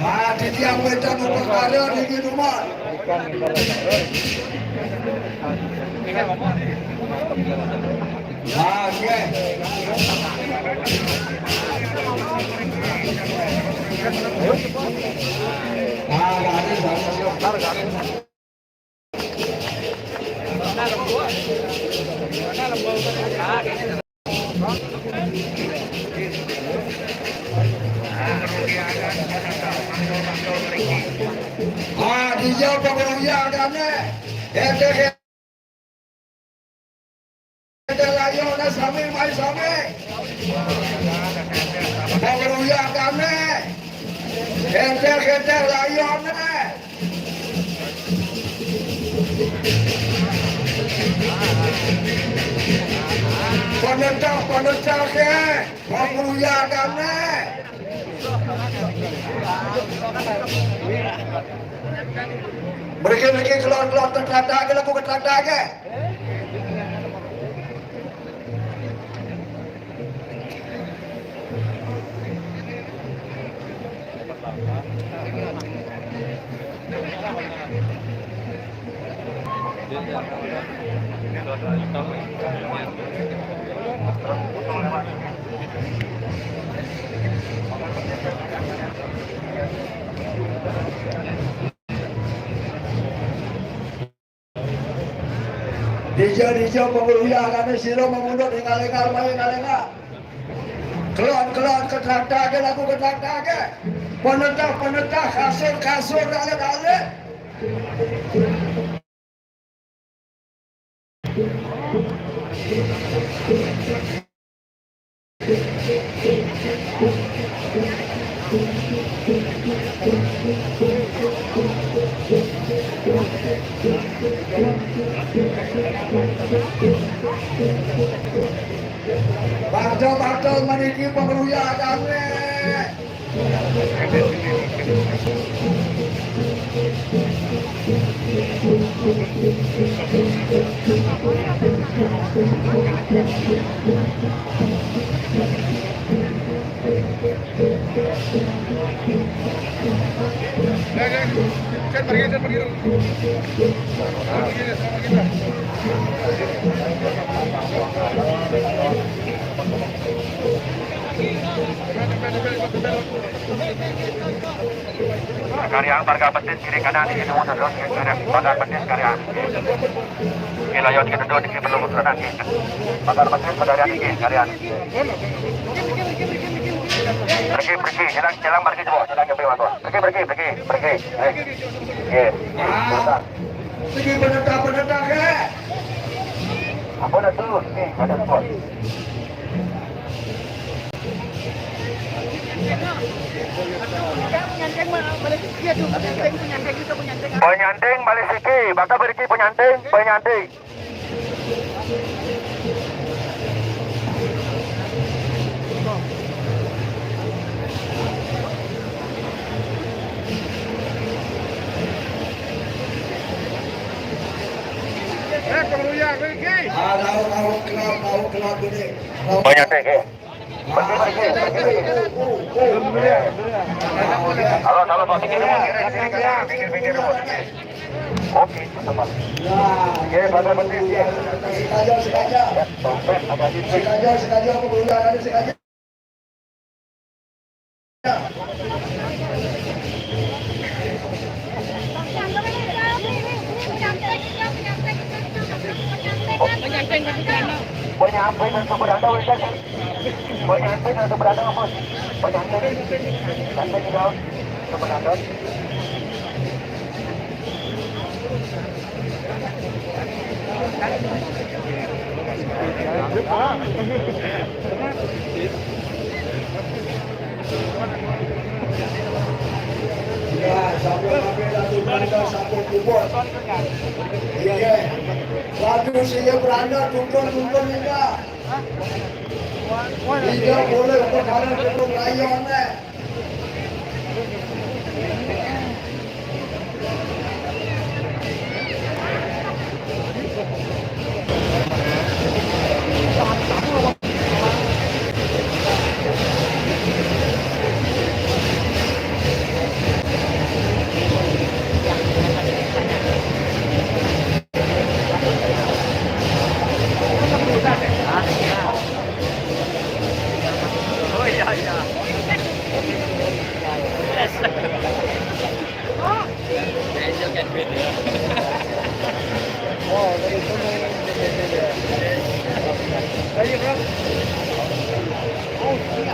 Ah, di tiang wetan upakara niki, Duman. Ah, nggih. Ah, nggih, nggih, nggih. Ah, dijawab pengeruyak kami. Ente, ente layone sami, mai sami. Pengeruyak kami. Ente, ente layone. Penentang, penentang ke, pengeruyakannya. Mereka, mereka keluar, keluar, tertata ke, laku tertata ke. Dija, dija, pengeruyak kami sira mamundut, engal-engal, mai engal-engal. Kelon, kelon, ketrakta ke, laku ketrakta ke. Penetah, penetah, kasur, kasur, dalit, dalit. Bakal-bakal meniki pengeruyak kami. Sekalian pagar betis kiri kanan ini, semua terus, pagar betis sekalian. Oke, layan kita dulu niki perlu keterangan niki. Pagar betis pada hari niki sekalian. Pergi, pergi, jalan, jalan pergi coba, jalan ke bawah. Pergi, pergi, pergi, pergi. Eh. Oke. Sebentar. Pergi penentang-penentang, eh. Apa dah tu? Ni, ada spot. Penyanding balik sikit, bakal beriki penyanding, penyanding. Ah, tahu, tahu, kenal, tahu, kenal gini. Penyanding, eh. Halo, halo, Pak. Pinggir dulu, pinggir, pinggir, pinggir dulu. Oke, teman. Oke, pada penting. Sengaja, sengaja. Sengaja, sengaja, aku berulang, ada sengaja. Penyanding satu beranda, Bos. Penyanding satu beranda, Bos. Penyanding. Penyanding, Bos. Satu beranda. Ya, sampai sampai dah tu beranda, sampai kubur. Iya. Waduh, sini beranda, tungkon, tungkon, iya. Iya, boleh, beranda, tungkon, rayon, eh. Oh, iya, iya. Yes. Angel can win, ya. Oh, dari itu main beda-beda. Ayo, bro. Oh, iya.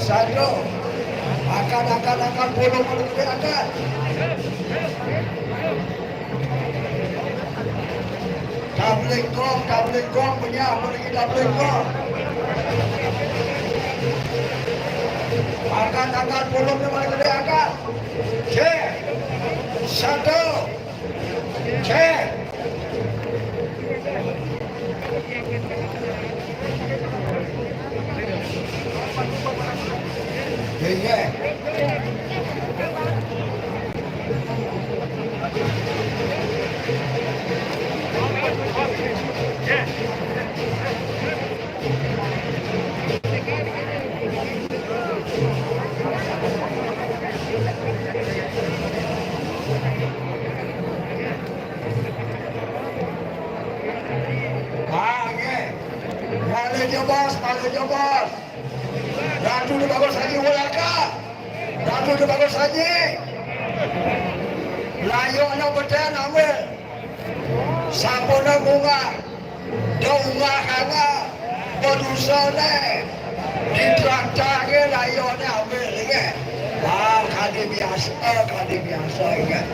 Satu. Angkat, angkat, angkat. Puluh, puluh, angkat. Tabling gong, tabling gong, punya, apa lagi tabling gong? Angkat, angkat, puluh, puluh, angkat. Cek. Satu. Cek. Iya. Ah, nggih. Balik jebos, balik jebos. Ratu di bagus saji ulaka. Ratu di bagus saji. Layoknya beden ambil. Sampun bunga. Dongah-dongah, bedusane, ditraktirke layone ambil, nggih. Wah, kadi biasa, kadi biasa, nggih.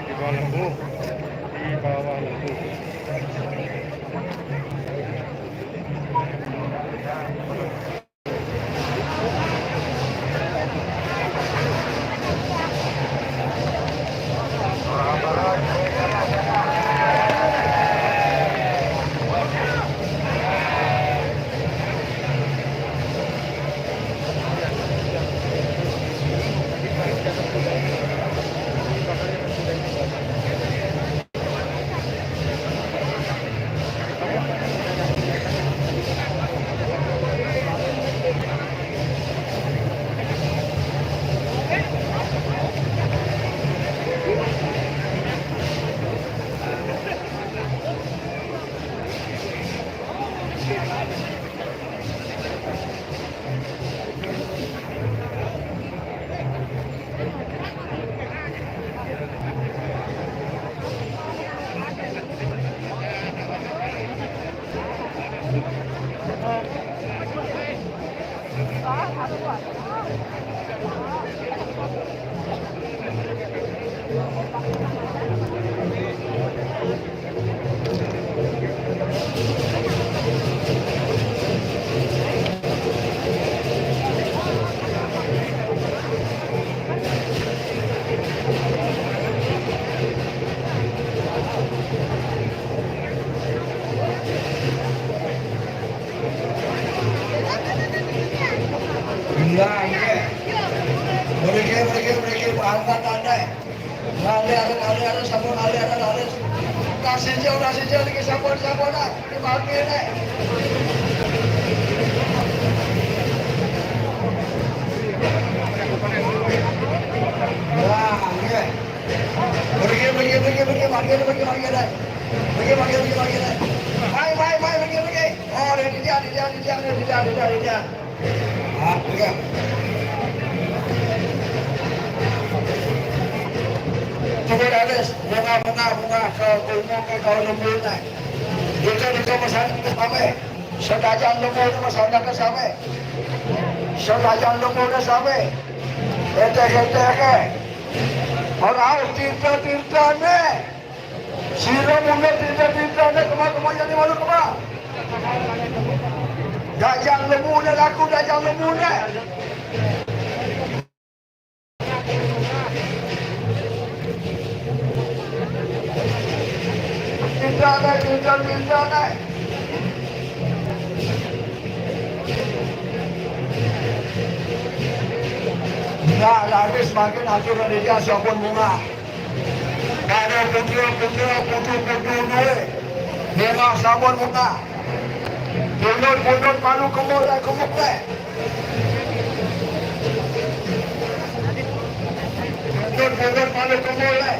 Di bawah lembu. Di bawah lembu. Iya, iya. Mriki, mriki, mriki, angkat tanah. Lali, lali, lali, lali, sampun lali, lali, lali. Tas siji, tas siji, niki sampun, sampun, ah. Niki mati, nek. Wah, iya. Mriki, mriki, mriki, mriki, mriki, mriki, mriki, nek. Mriki, mriki, mriki, mriki, nek. Mai, mai, mai, mriki, mriki. Oh, ini dia, ini dia, ini dia, ini dia, ini dia, ini dia. Ah, iya. Coba, Danes, bunga, bunga, bunga, ke gunung, ke kawan lembuna. Duka, duka, masyarakat sami. Senajan lembuna, masyarakat sami. Senajan lembuna sami. Enteh-enteh ke. Ora harus tinta-tintane. Sira mundur tinta-tintane, kema-kema, jane malu kema. Dajang lembune laku, dajang lembune. Nah, lari semakin atur dia sabun bunga. Ada putra-putra, putu-putu dua. Merah sabun bunga. Pundut-pundut malu kemul, eh, kemul, eh. Pundut-pundut malu kemul, eh.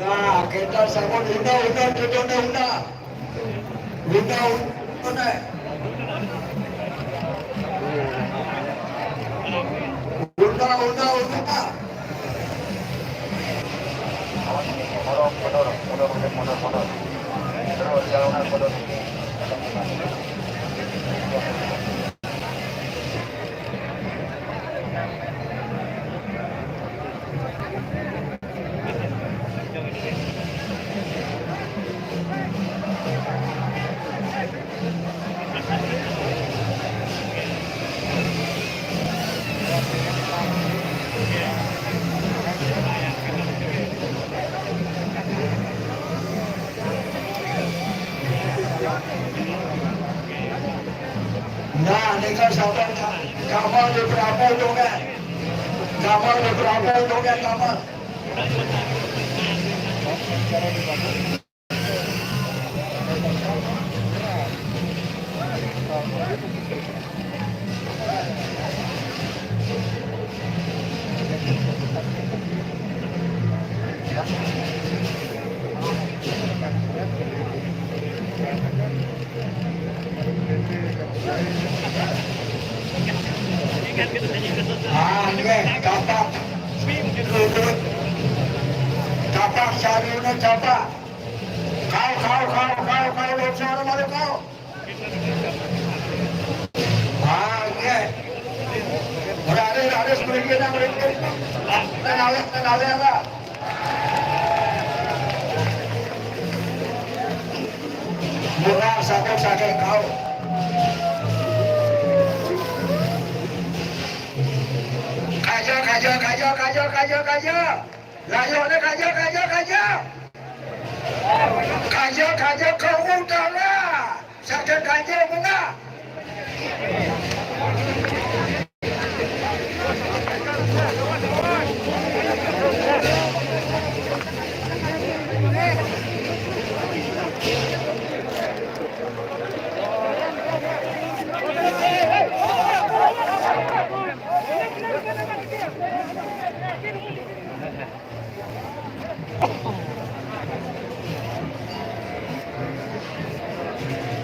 Nah, kita sama unda-unda, kita unda-unda. Unda, unda, unda. Unda, unda, unda. Mundur, mundur, mundur, mundur, mundur. Terus, jalan mundur. Nah, ini kan sampai ka-, kamar di Prabu tu kan. Kamar di Prabu tu kan, kamar. Ah, nggih, kapak. Kapak, sarine kapak. Kau, kau, kau, kau, kau, lek sarine malu kau. Ah, nggih. Ora ada, ora ada, mriki, nang mriki. Ah, nang awet, nang awet, lah. Murah satu saking kau. Kaja, kaja, kaja, kaja, kaja, kaja. Layone kaja, kaja, kaja. Kaja, kaja ke utara. Saking kaja bunga.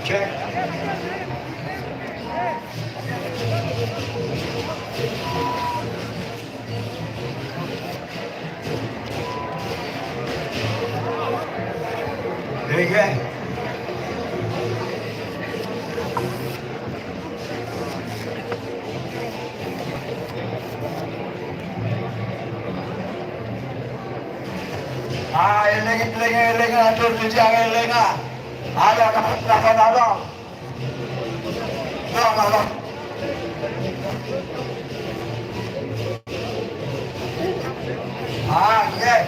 Cek. Nggih. Ah, eling, eling, eling, atur titiang eling, ah. Ayo, teman, teman, ayo. Ayo, ayo. Ah, nggih.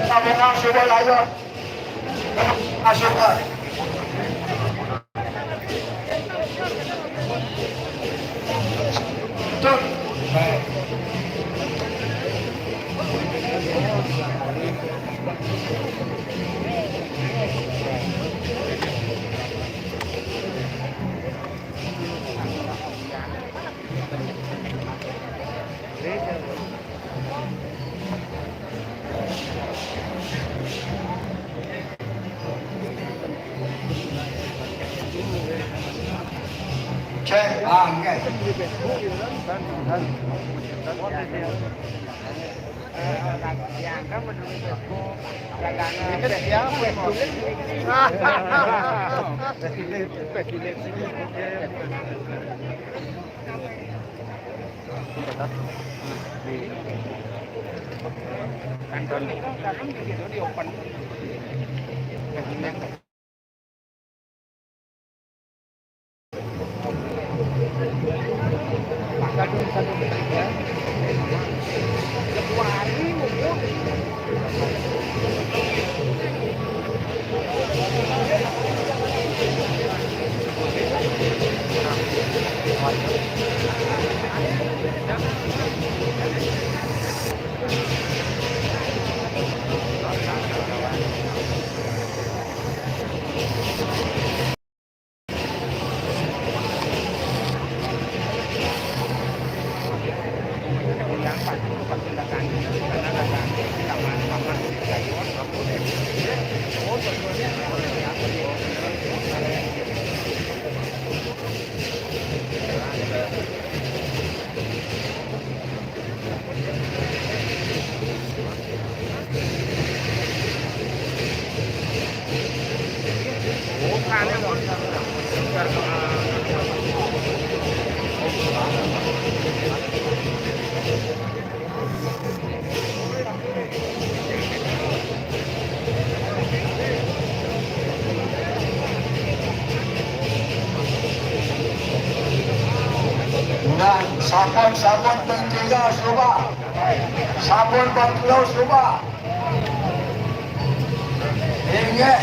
Sambungan sudah, ayo. Masuk, Pak. Tut. Baik. Cek, ah, nggih. Nah, sampun-sampun ping tiga suba. Sampun ping telu suba. Inggih.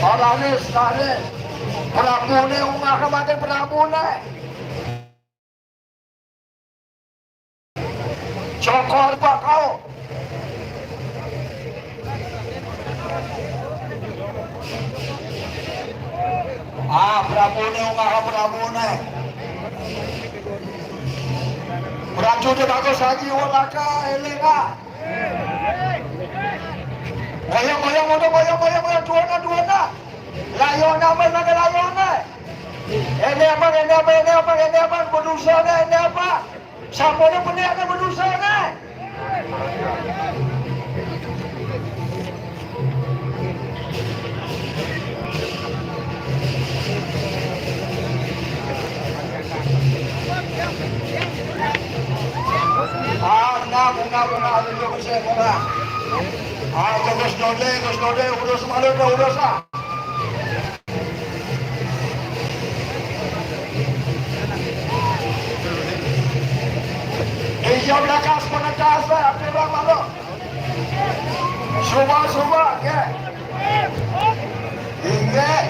Laris, laris. Prabune ungah kemate prabune. Cokor bakau. Ah, prabune ungah prabune. Prajurit bagus lagi, walaka, elinga. Goyang, goyang, mundur, goyang, goyang, goyang, duana, duana. Layona, men, mangke layona. Ene apa, ene apa, ene apa, ene apa, berdosa ne, ene apa? Sampune pendek ne berdosa ne. Ah, bunga, bunga, bunga, ada juga saya bunga. Ah, terus dode, terus dode, urus malu, urus ah. Iya, belakas, penegas, eh, aturan malu. Suba, suba, nggih. Inggih.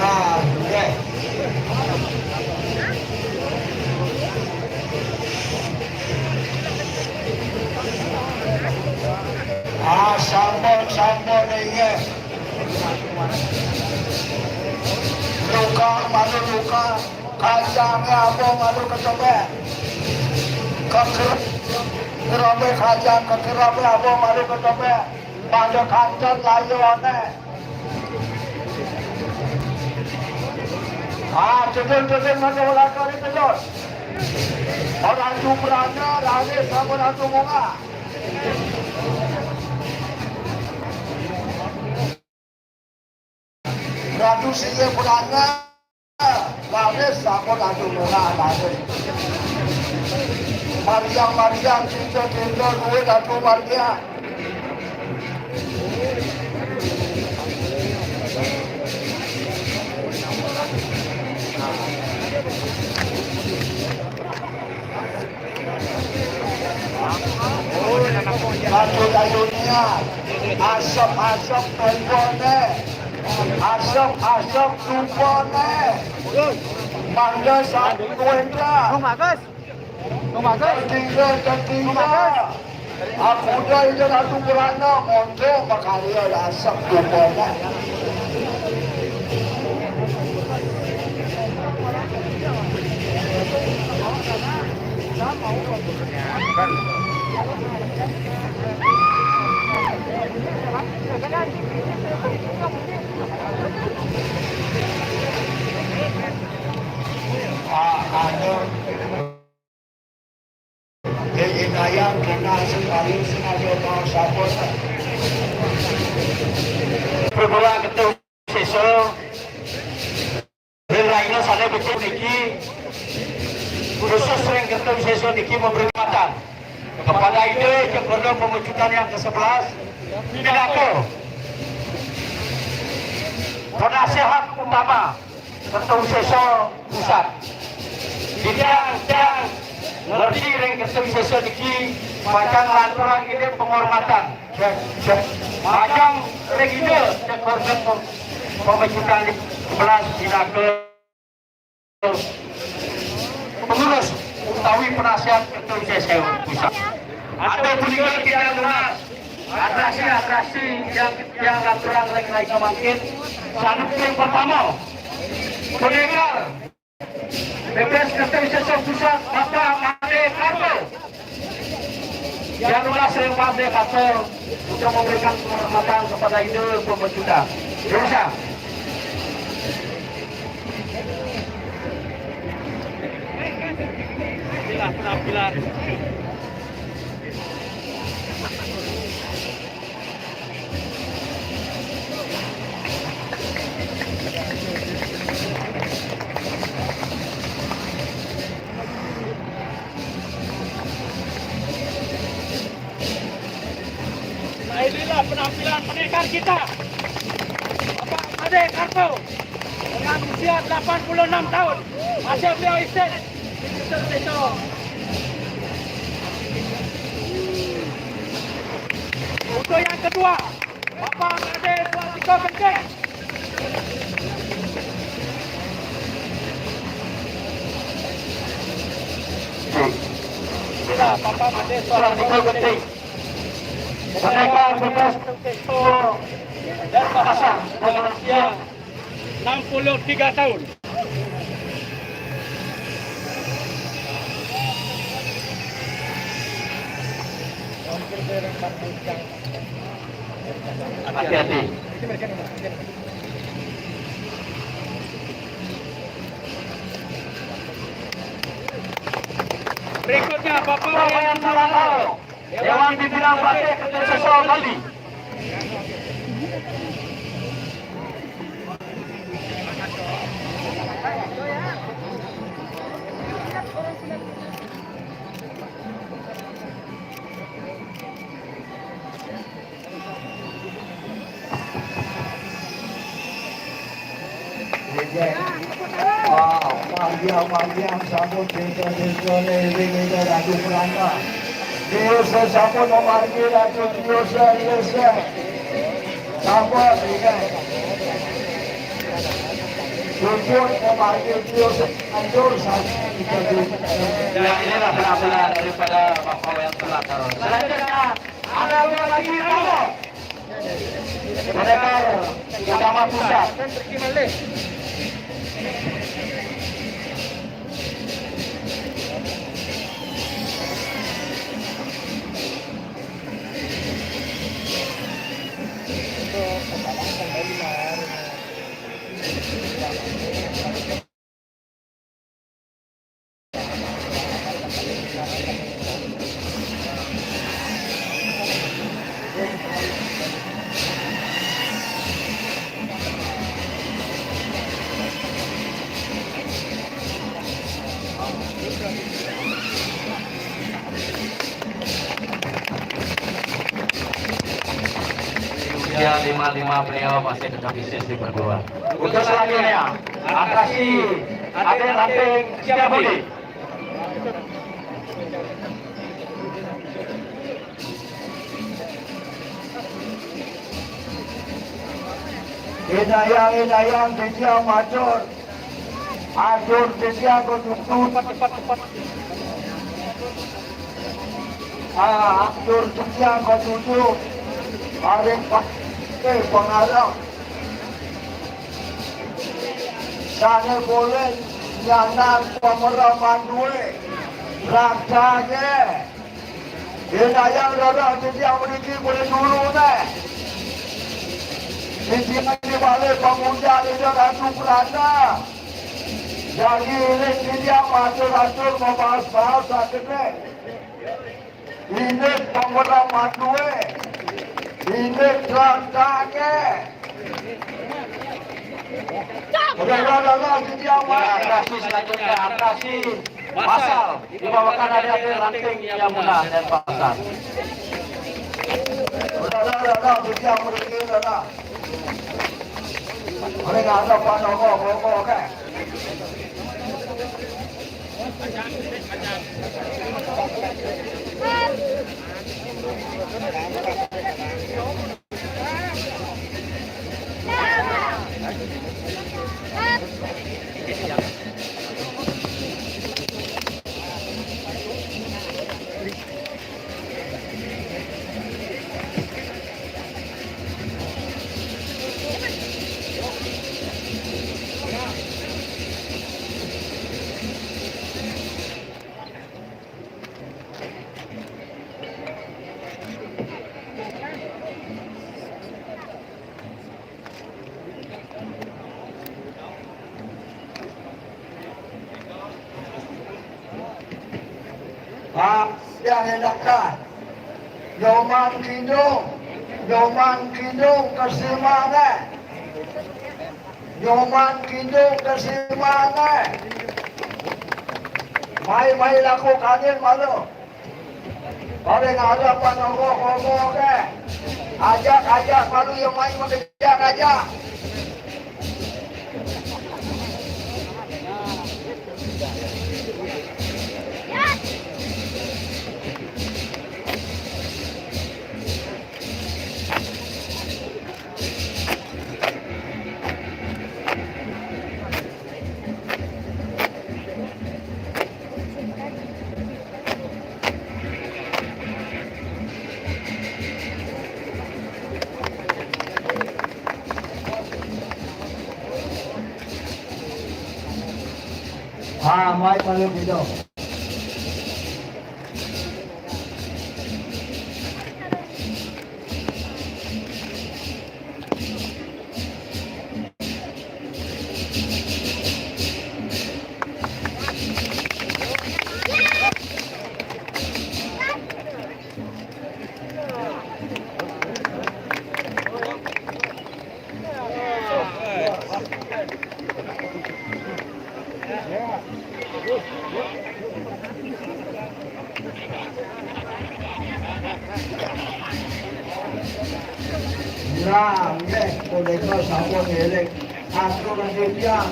Nah, nggih. Ah, sampun, sampun, inggih. Luka, malu luka. Kancane apa malu kecembe. Keker-, kerobe kancang, kekerobe apa malu kecembe. Pada kancang layone. Ah, cedul-cedul mati ora kali cedul. Ora jumrana, rane sama ora jumrana. Ratu Singgih Purana, laris sampun Ratu Murah, laris. Mariang, mariang, cinta, cinta, duit Ratu Margia. Dunia, asap-asap tumpone, asap-asap tumpone. Mangga satu Wendra. Bung Bagus. Bung Bagus. Tertinggal, tertinggal. Aku udah itu Ratu Berana, monto makarya asap tumpone. Ah, anu. Jadi, saya kenal sekali, sengaja mau support. Perguruan Ketua Siswa. Ring rahina sane becik niki, khusus ring Kerta Wisesa niki memberi hormatan kepada Ida Cokor Pemecutan yang kesebelas, pinaka penasihat utama Kerta Wisesa Pusat. Titiang, titiang ngerti ring Kerta Wisesa niki pacang nglanturang kene penghormatan. Majeng ring Ida Cokor Pemecutan sebelas pinaka pengurus utawi penasihat Kerta Wisesa Pusat. Ada punika kita lunas atraksi-atraksi yang, yang kurang lagi mangkin. Sanuk yang pertama, pendekar B P S Kerta Wisesa Pusat, Bapak Made Karto. Yang lunas yang Made Karto untuk memberikan penghormatan kepada Ida Pemecutan. Teruskan. Inilah penampilan. Nah, inilah penampilan pendekar kita, Bapak Ade Karto, dengan usia delapan puluh enam tahun. Masih beliau aktif di Kecil Desa. Untuk yang kedua, Bapak Ade Suartiko Genting. Inilah Bapak Ade Suartiko Genting. Pendekar B P S dan bahasa Malaysia enam puluh tiga tahun. Hati-hati. Berikutnya, Bapak Wayan Salangau. Dewan Pimpinan Batik Sesol Bali. Wow, margia, margia, sambut desa-desa, ring-ring, ratu perangkat. Desa sampun memargi ratu, desa, desa. Sambut, ring. Sambut memargi desa, hancur saja. Ya, inilah penampilan daripada Bapak Wayan Salangau. Selanjutnya, ada lagi nama. Pendekar Utama Pusat. Usia lima lima beliau masih tetap eksis di perguruan. Untuk selanjutnya, atraksi Adik Ranting Setiabudi. Inayang, inayang, titiang matur. Atur titiang katuju. Ah, atur titiang katuju. Paring pa-, eh, pangarep. Sané polih nyanan pamerem mandué. Raksasa. Inayang dadah titiang mriki polih dulu neh. Titiang di balé pangunjak Ida Ratu Prana. Jagi iring titiang matur-atur mabaos-baos sakené. Indik pamerem mandué. Indik raksasa. Udah, udah, udah, udah, titiang, Pak. Atraksi selanjutnya, atraksi masal dibawakan adik-adik ranting Yamuna Denpasar. Udah, udah, udah, udah, titiang mriki, udah, udah. Mereka ada Pak Nogo, Nogo, oke. Pak, yang enak dah. Nyoman Kidung, Nyoman Kidung kesimané. Nyoman Kidung kesimané. Mai, mai laku kangin malu. Paling ada apa nongok-nongok, eh. Ajak, ajak, malu yang main mengejar aja. Ah, mai paling gitu. Nah, nggih, punika sampun ngiring. Atur titiang,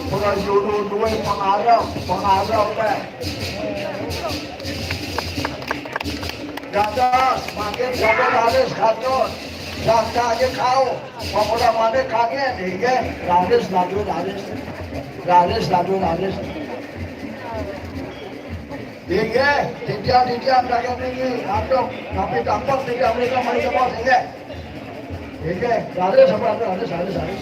para juru duwé pangarep, pangarep, eh. Dados, mangkin sampun raris katur. Daftar aja kau. Pamulamané kangen, inggih. Raris, latur, raris. Raris, latur, raris. Inggih, titiang-titiang daging tinggi, aduh, tapi tampek titiang menika mari tebos, inggih. Inggih, raris sampun, raris, raris, raris.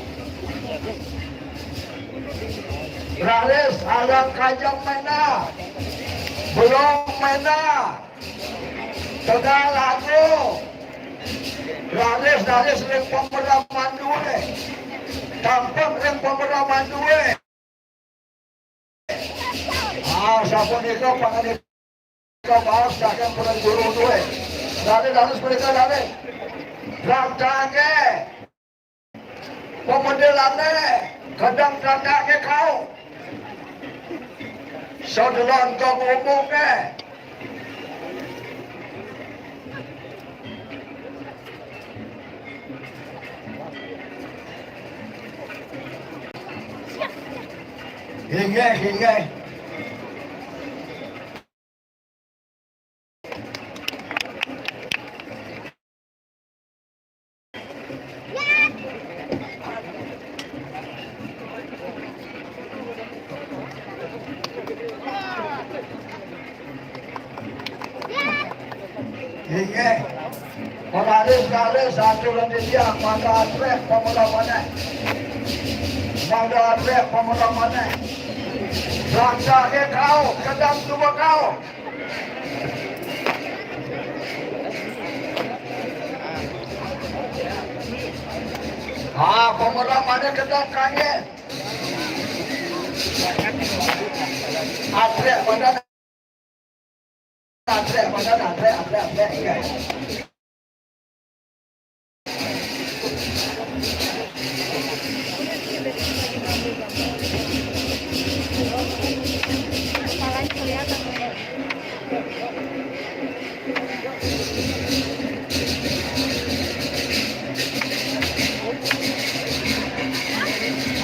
Raris, alang kajeng mena. Belong mena. Tegal lagu. Raris, raris ring pemeraman duwe. Tampek ring pemeraman duwe. Ah, sapunika panganika baos saking Pura Juru duwe. Dane, dane, sepunika dane. Drakdake. Pemedelane. Gedang drakdake kau. Sodelon kok ngomongke. Inggih, inggih. Inggih. Penggaris-garis satu lan titiang, mangda atrek pamula maneh. Mangda atrek pamula maneh. Rancake kau, kedang tuba kau. Ah, pamula maneh kedang kangge. Atrek maneh. Atrek, maneh, atrek, atrek, atrek, ya.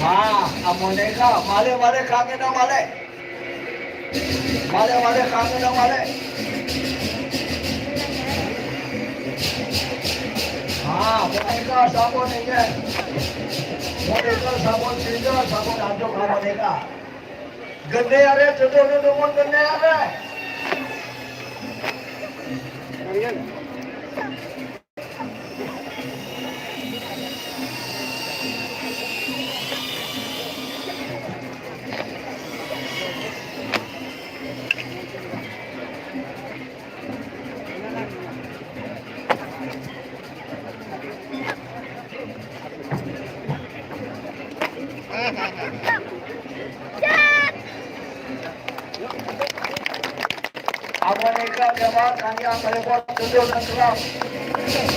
Ah, amoneka, malih, malih, kangge, malih. Malih, malih, kangge dong, malih. Ah, boneka sampun inggih. Boneka sampun singgah, sampun antuk boneka. Gede are, dumun gede are. Amoneka jawab tanya mereka tujuh dan selam.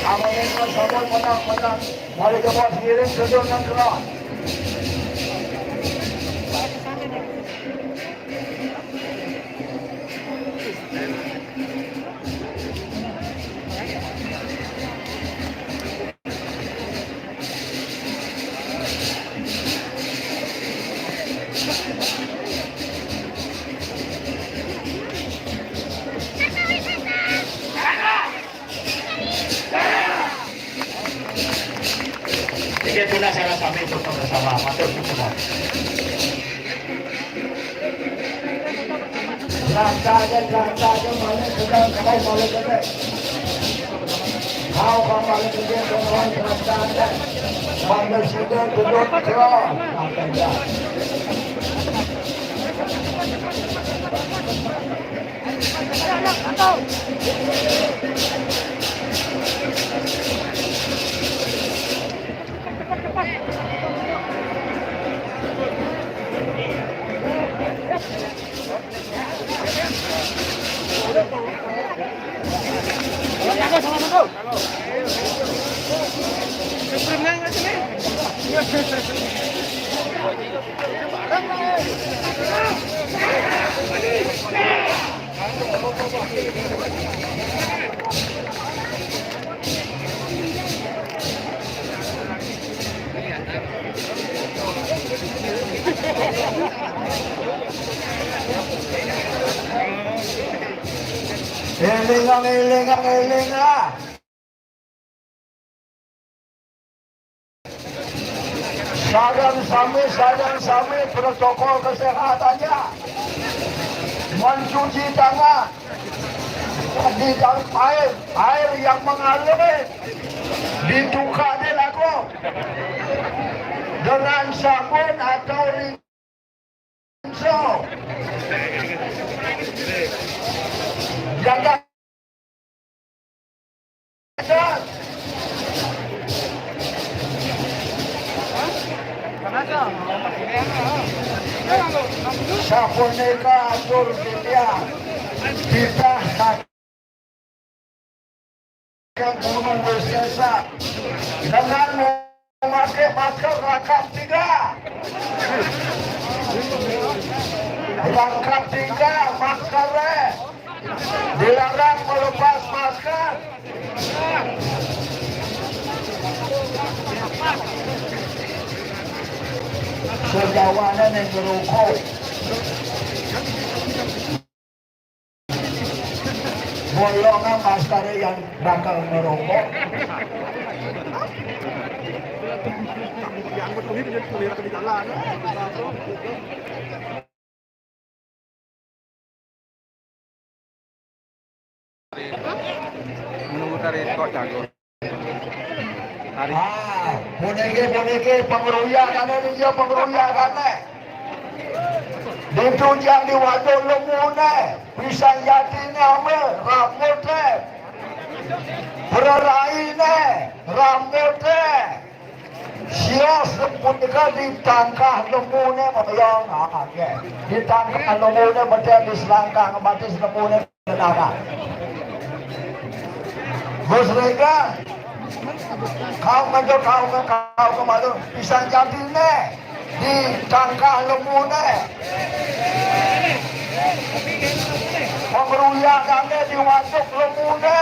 Amoneka sabun menang menang. Mari jawab ngiring tujuh dan selam. Inggih tunas sareng sami untuk bersama. Matur suwun. Lantaran, lantaran, malih sedang kau malih gedhe. Kau kau malih gedhe, kau lantaran. Malih sida gedhe kro. Lantaran. Elingang, elingang, elingang. Sareng sami, sareng sami protokol kesehatannya. Mencuci tangan. Di dalam air, air yang mengalir. Ditukar dia lagu. Dengan sabun atau rinso. Jaga Sapunika atur titiang titah saking guru wisesa dengan memakai masker rangkap tiga. Rangkap tiga masker. Dilarang melepas masker. Sejawane ning ngeroko. Bolongan maskare yang bakal ngeroko. Dari kok jago. Hari Ah, puniki, puniki pengruyakane, iya, pengruyakane. Ditunjang di waduk lemune, pisang jatine ame, ramute. Bereraine, ramute. Sios punika ditangkah lemune, moyong. Ah, nggih. Ditangkah lemune, bedhek di selangkah, batis lemune. Kenapa? Gus Rega, kau ngejo, kau ke, kau ke malu, pisang jatine, ditangkah lemune. Pengruyakane di waduk lemune.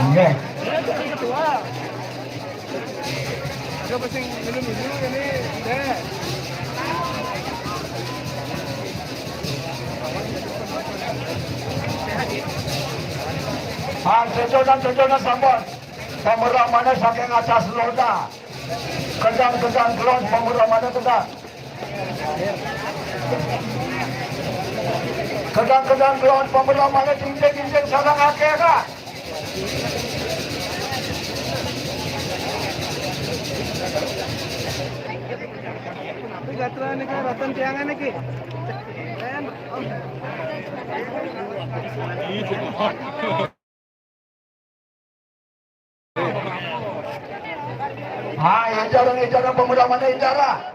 Nggih. Ada sing milu-milu ini, deh. Ah, cucuna, cucuna sampun. Pemeramane saking atas loda. Kedang-kedang kelon pemeramane kedang. Kedang-kedang kelon pemeramane cincin-cincin sareng akeh, Kak. Tapi gatra niki, raten tiangan niki. Ha, incara, incara, pemuda mana incara?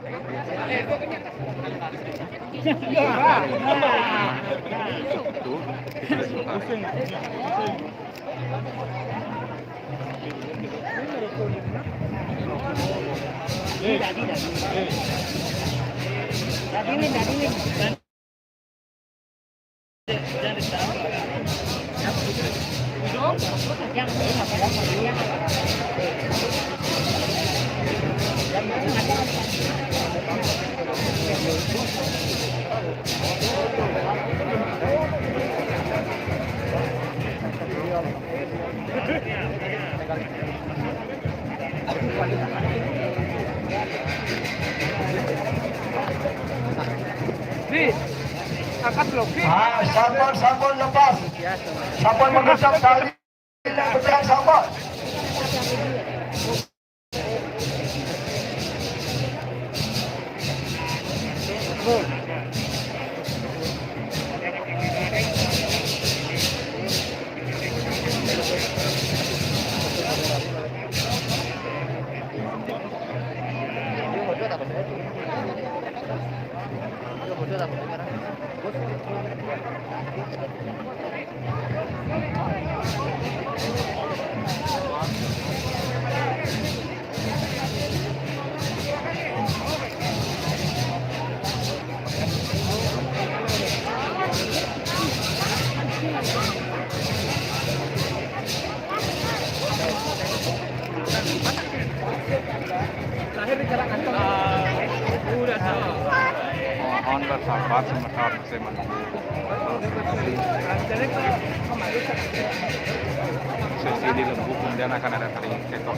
Di, angkat lagi. Ah, sampun, sampun lepas. Sampun mengucap tali. Tidak betul, sampun. Honda sahabat semeton saya menunggu. Sesi di lembut kemudian akan ada tadi ketok.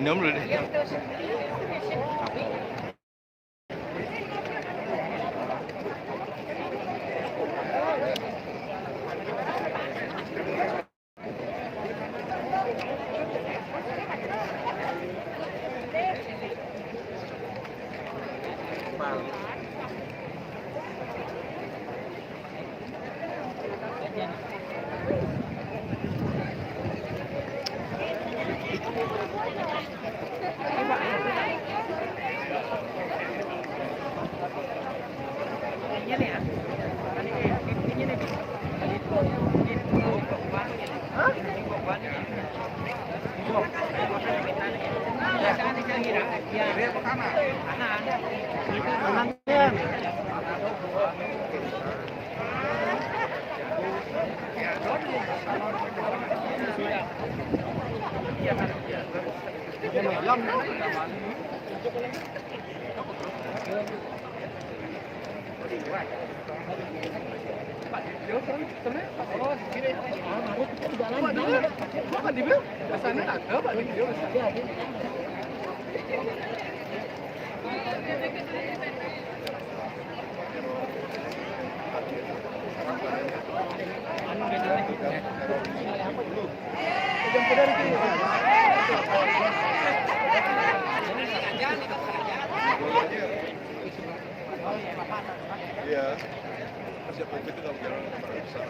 Minum dulu deh. Iya. Siapa itu kalau jalan besar.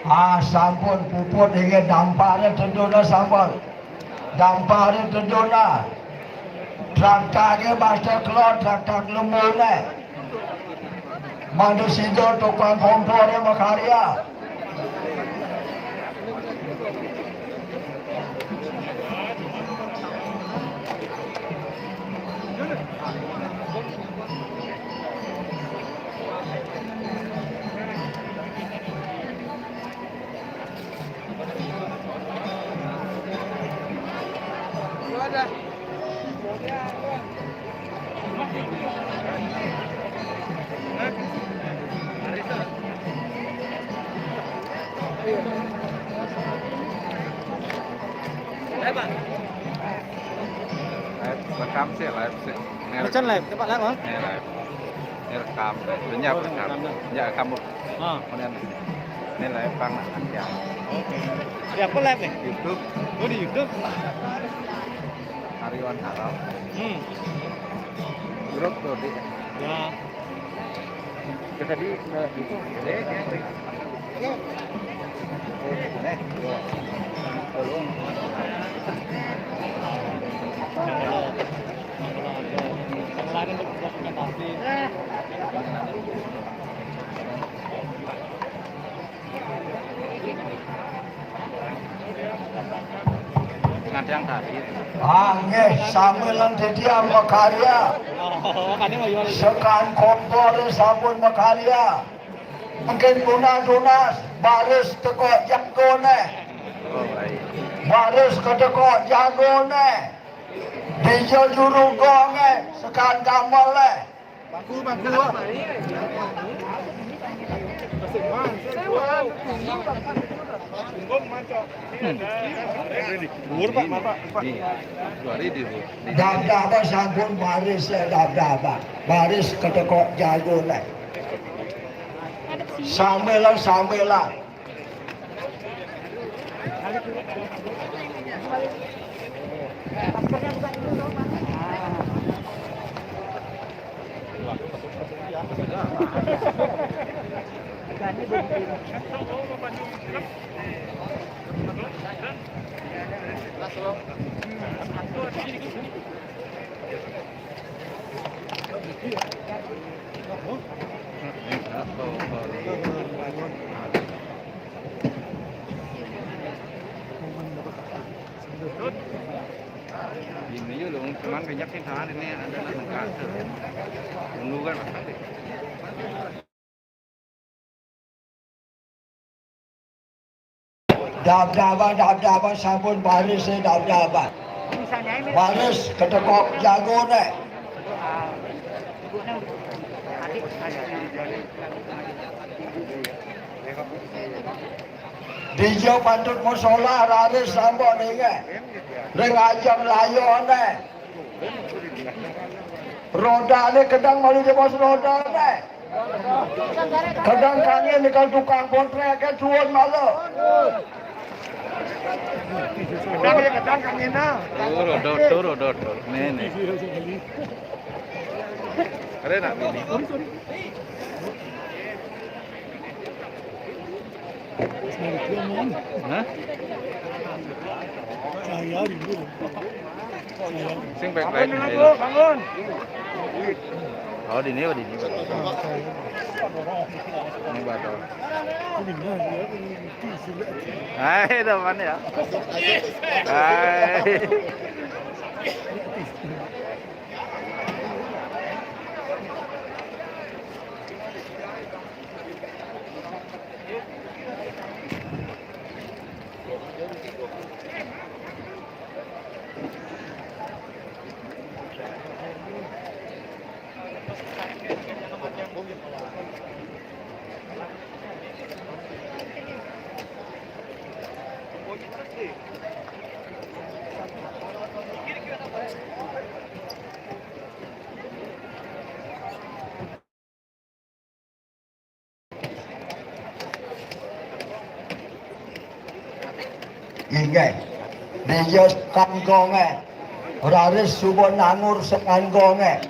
Ah, sampun puput inggih dampare teduna sampun. Dampare teduna. Traktage master kelon, traktak lembune. Mandu sida tukang kompore makarya. Live, rekam sih, live sih. Ini Acan live, coba live, Bang. Ini live. Ini rekam, live. Ini rekam. Ya, kamu. Ah. Kemudian ini live, Bang. Ya. Oke. Di apa live nih? YouTube. Oh, di YouTube. Karyawan Halal. Hmm. Grup tuh di. Ya. Jadi, eh, itu, eh, eh, eh, tolong. Ngadang tadi. Ah, nggih, sami lan titiang makarya. Oh, makanya mau jual. Sekan kompor sampun makarya. Mungkin tunas-tunas, baris teko jagone. Oh, baik. Baris keteko jagone. Dija juru gonge, sekan damele. Bangku, bangku. Asik, man. Punggung, man, Cok. Hmm. Dhuwur, Pak, Pak, Pak. Di, di, dua hari di, di. Dab-daban sampun baris, eh, dab-daban. Baris keteko jagone. Sambilan, sambilan. Ini juga dong, cuman banyak yang salah ini ada anak muka tuh. Dulu kan. Dab-daban, dab-daban, sampun baris, eh, dab-daban. Baris, ketekok jagone. Dija patut masolah, raris sambok ninge. Ring ajeng layone. Rodane kedang malu jebos rodane. Kedang kangin nika tukang kontrak ke tuun malu. Kedang ya kedang kangin nah. Turu dot, turu dot. Nih, nih. Ada nak ini? Hah? Sing baik-baik. Bangun, Bu, bangun. Oh, di ini, di ini. Ini batu. Hai, teman ya. Hai. Inggih. Nggih, sangkonge. Raris suba nandur sangkonge.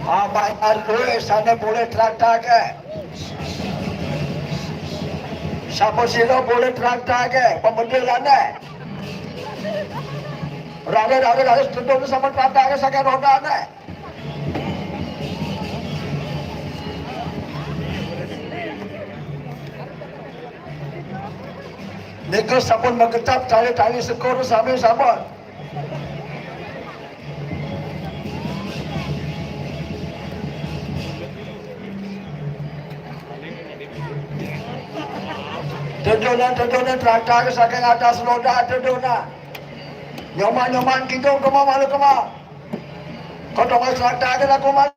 Apa R W sane boleh traktir ke? Sapa sira boleh traktir ke? Pembedelane. Rare-rare harus tentu sama traktir ke saking rodane. Nika sampun makecap tali-tali sekor sami sampun. Dedonan-dedonan traktir saking atas roda dedonan. Nyoman-nyoman kidung kema malu kema. Kotong traktir aku malu.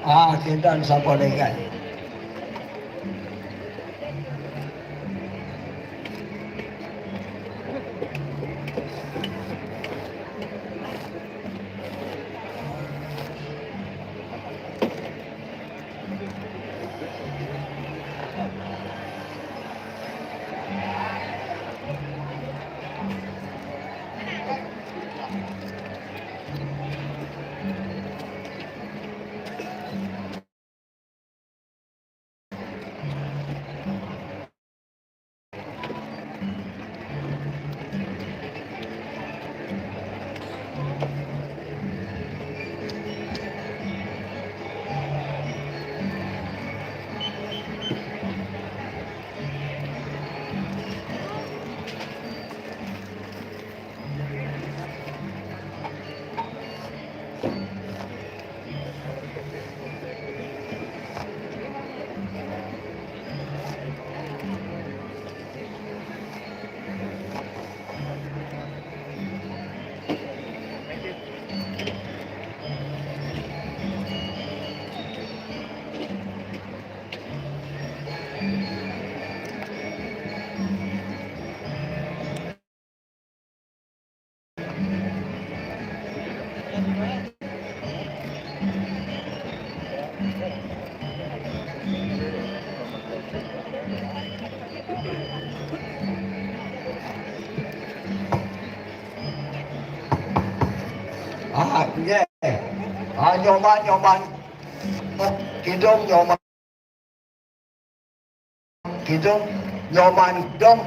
Ah, kintan sapa dekai. Ah, nggih. Ah, Nyoman, Nyoman. Kidung, Nyoman. Kidung, Nyoman, Kidung.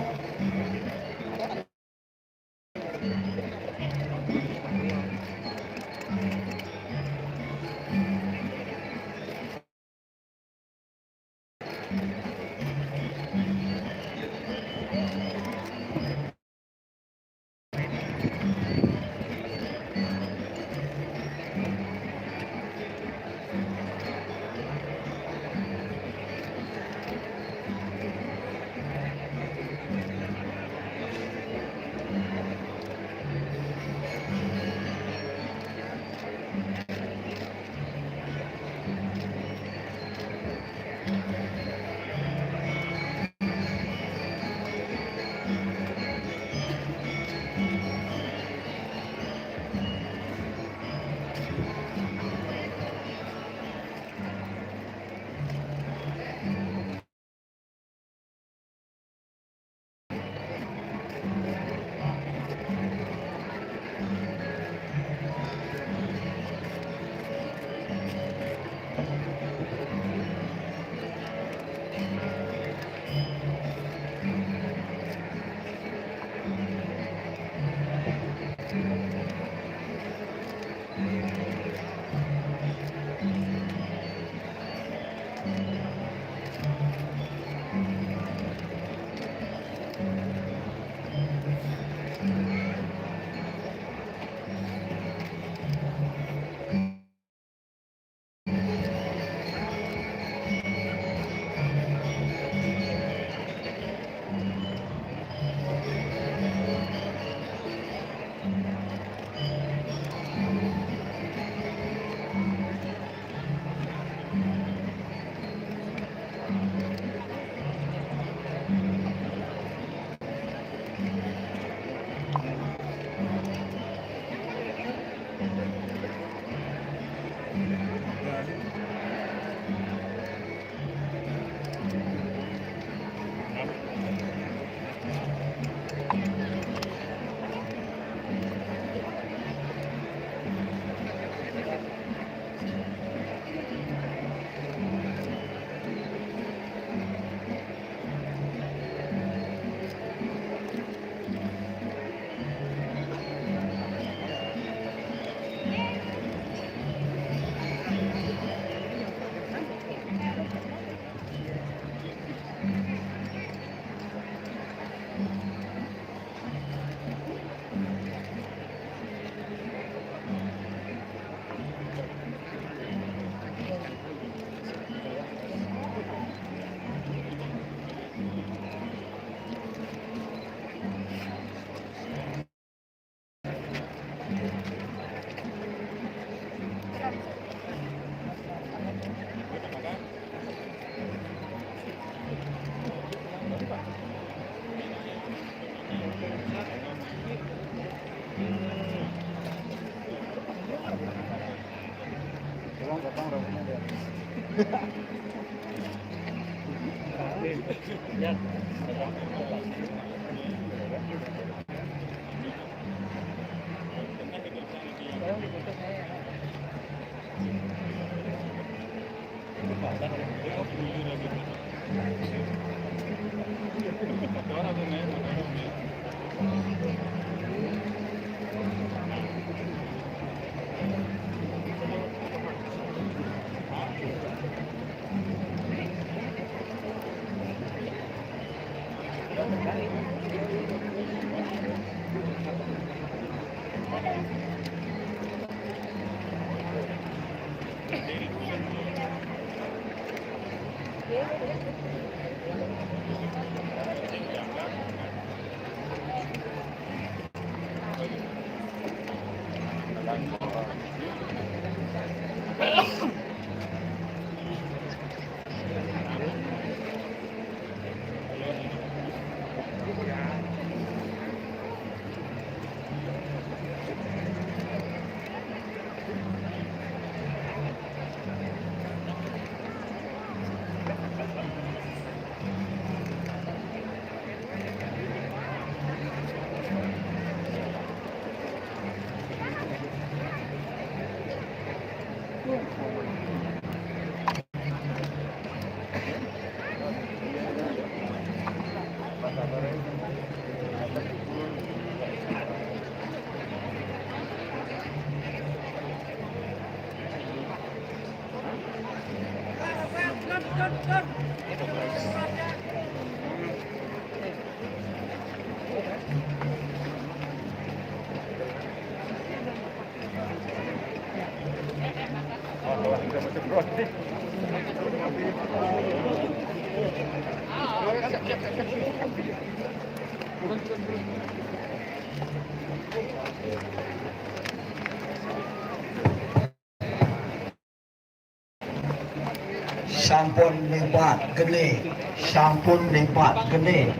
Sampun libat geni, sampun libat geni.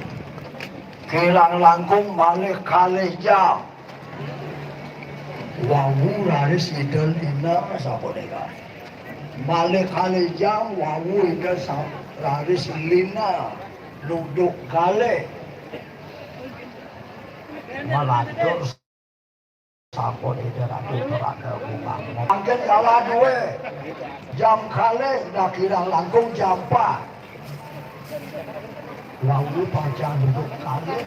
Kirang langkung malih kalih jam. Wau raris Ida lina sapunika. Malih kalih jam wau Ida sa-, raris lina luduk kalih. Malantur sampun Ida Ratu Peraga Kumang. Mangkin kala duwe jam kalih, dah kirang langkung jam empat. Wau pacang duduk kalih.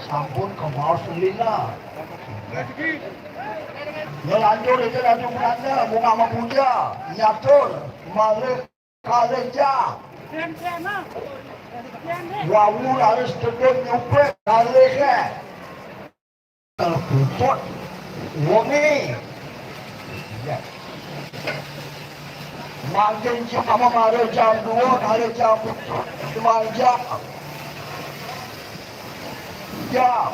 Sampun kemaos lina. Ngelantur Ida Ratu Belanda, bunga mapuja, nyatur, malih kalih jam. Wau raris tedun nyupek kalih, eh. Terpuput wengi. Ya. Mangkin jam mara jam dua kalih jam tujuh, lima jam. Jam.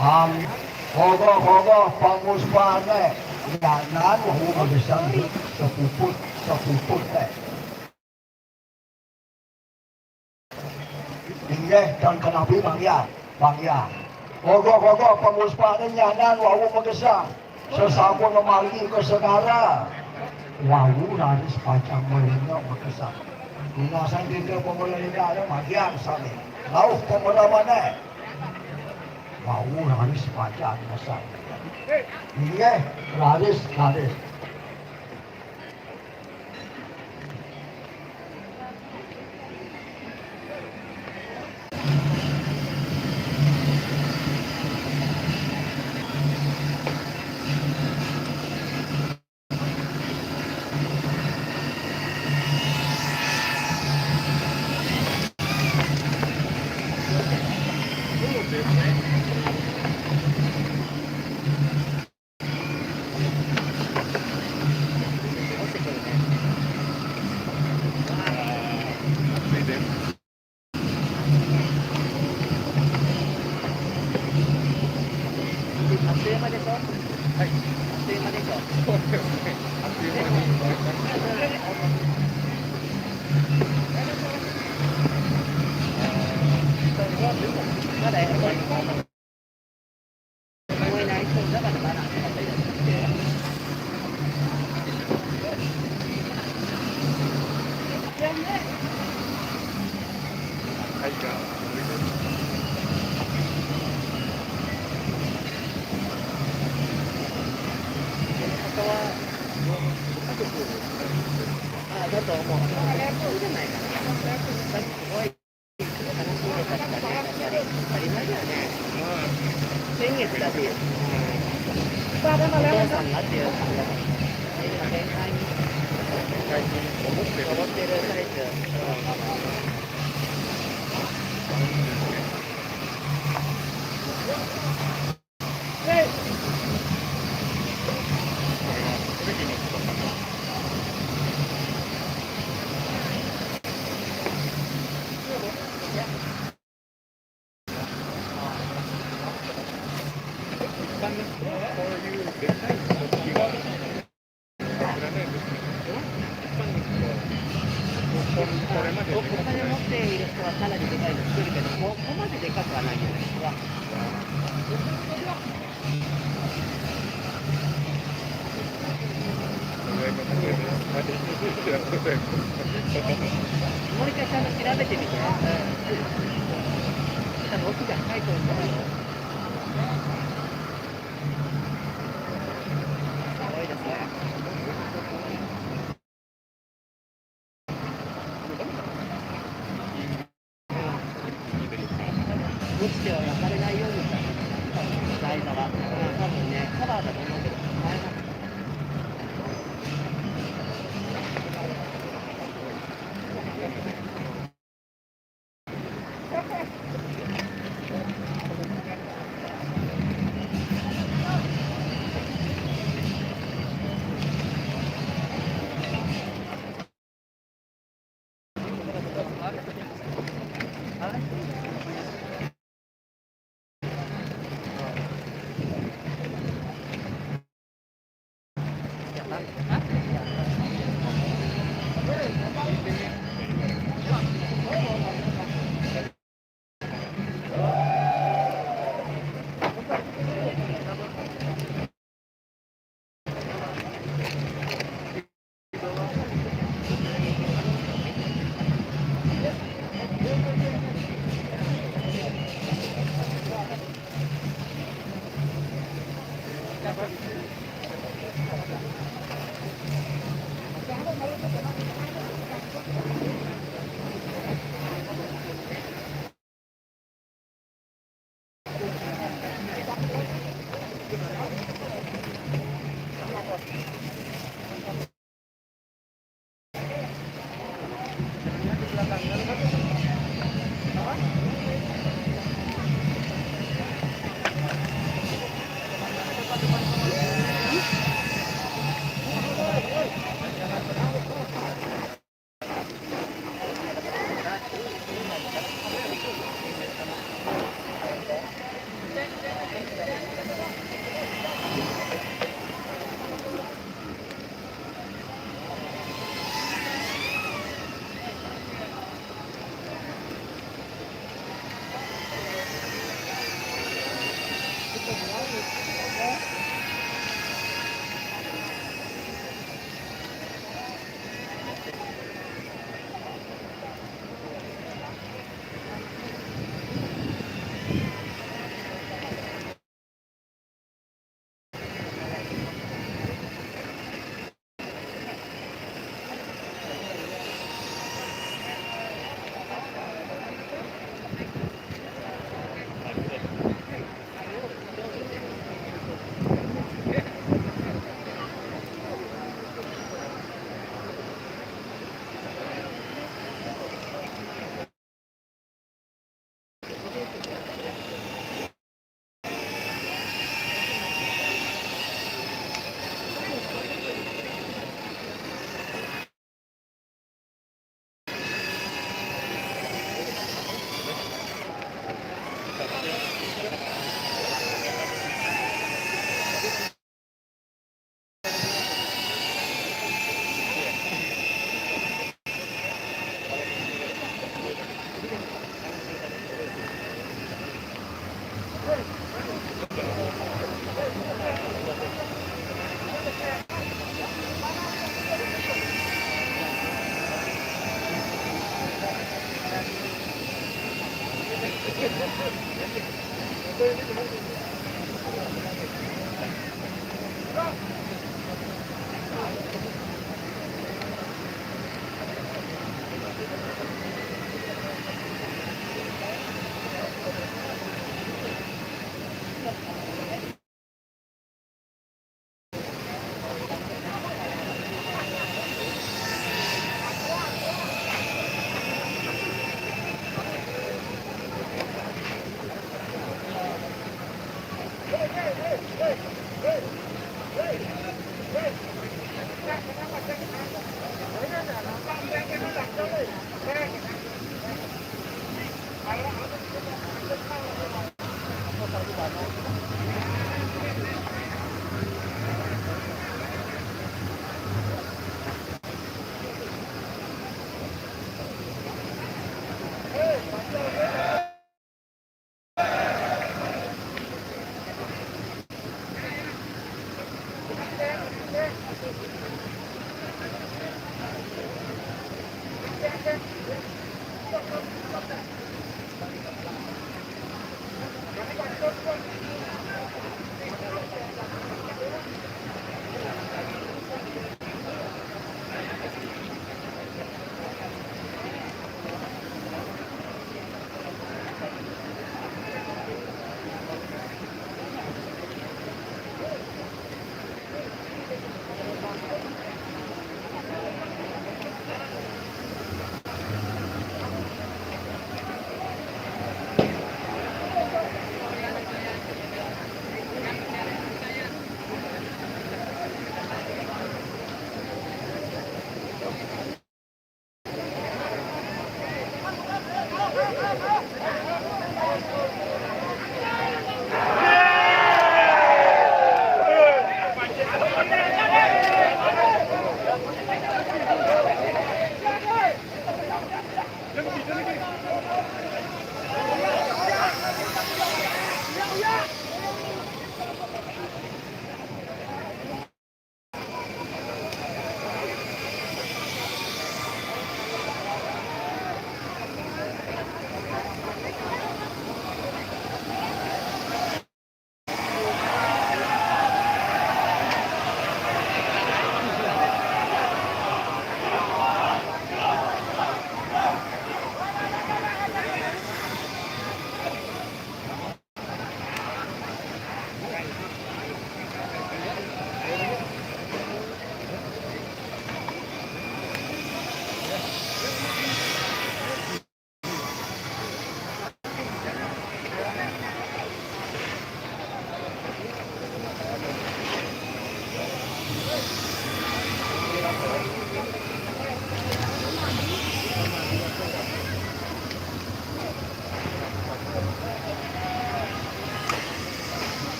Am, hogoh-hogoh panguspane, nyanan wau magesang di sepuput, sepuput, eh. Inggih, tan kenapi manggihan, manggihan. Hogoh-hogoh panguspane nyanan wau magesang. Sasampun mamargi ka segara, wau raris pacang malinga makesah. Lunasan dinten pamalinga manggihan sami. Rauh pameramane. Wau raris pacang makesah. Inggih, raris, raris. あ、だと思う。あ、エアコンじゃないかな。すごい。先月だし、お父さんがっていう感じだから、今限界に登ってる最中。お金持っている人はかなりでかいの作るけど、ここまででかくはないよね。もう一回ちゃんと調べてみて。多分奥が深いと思うよ。すごいですね。落ちては流れないように、多分台座が、多分ね、カバーだと思うけど、前の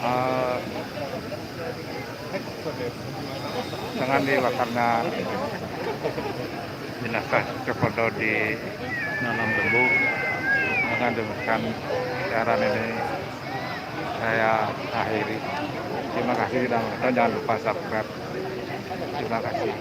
Eh, dengan dibakarnya jenazah Cokodo di Nanam Tebu, dengan demikian siaran ini saya akhiri. Terima kasih sudah menonton. Jangan lupa subscribe. Terima kasih.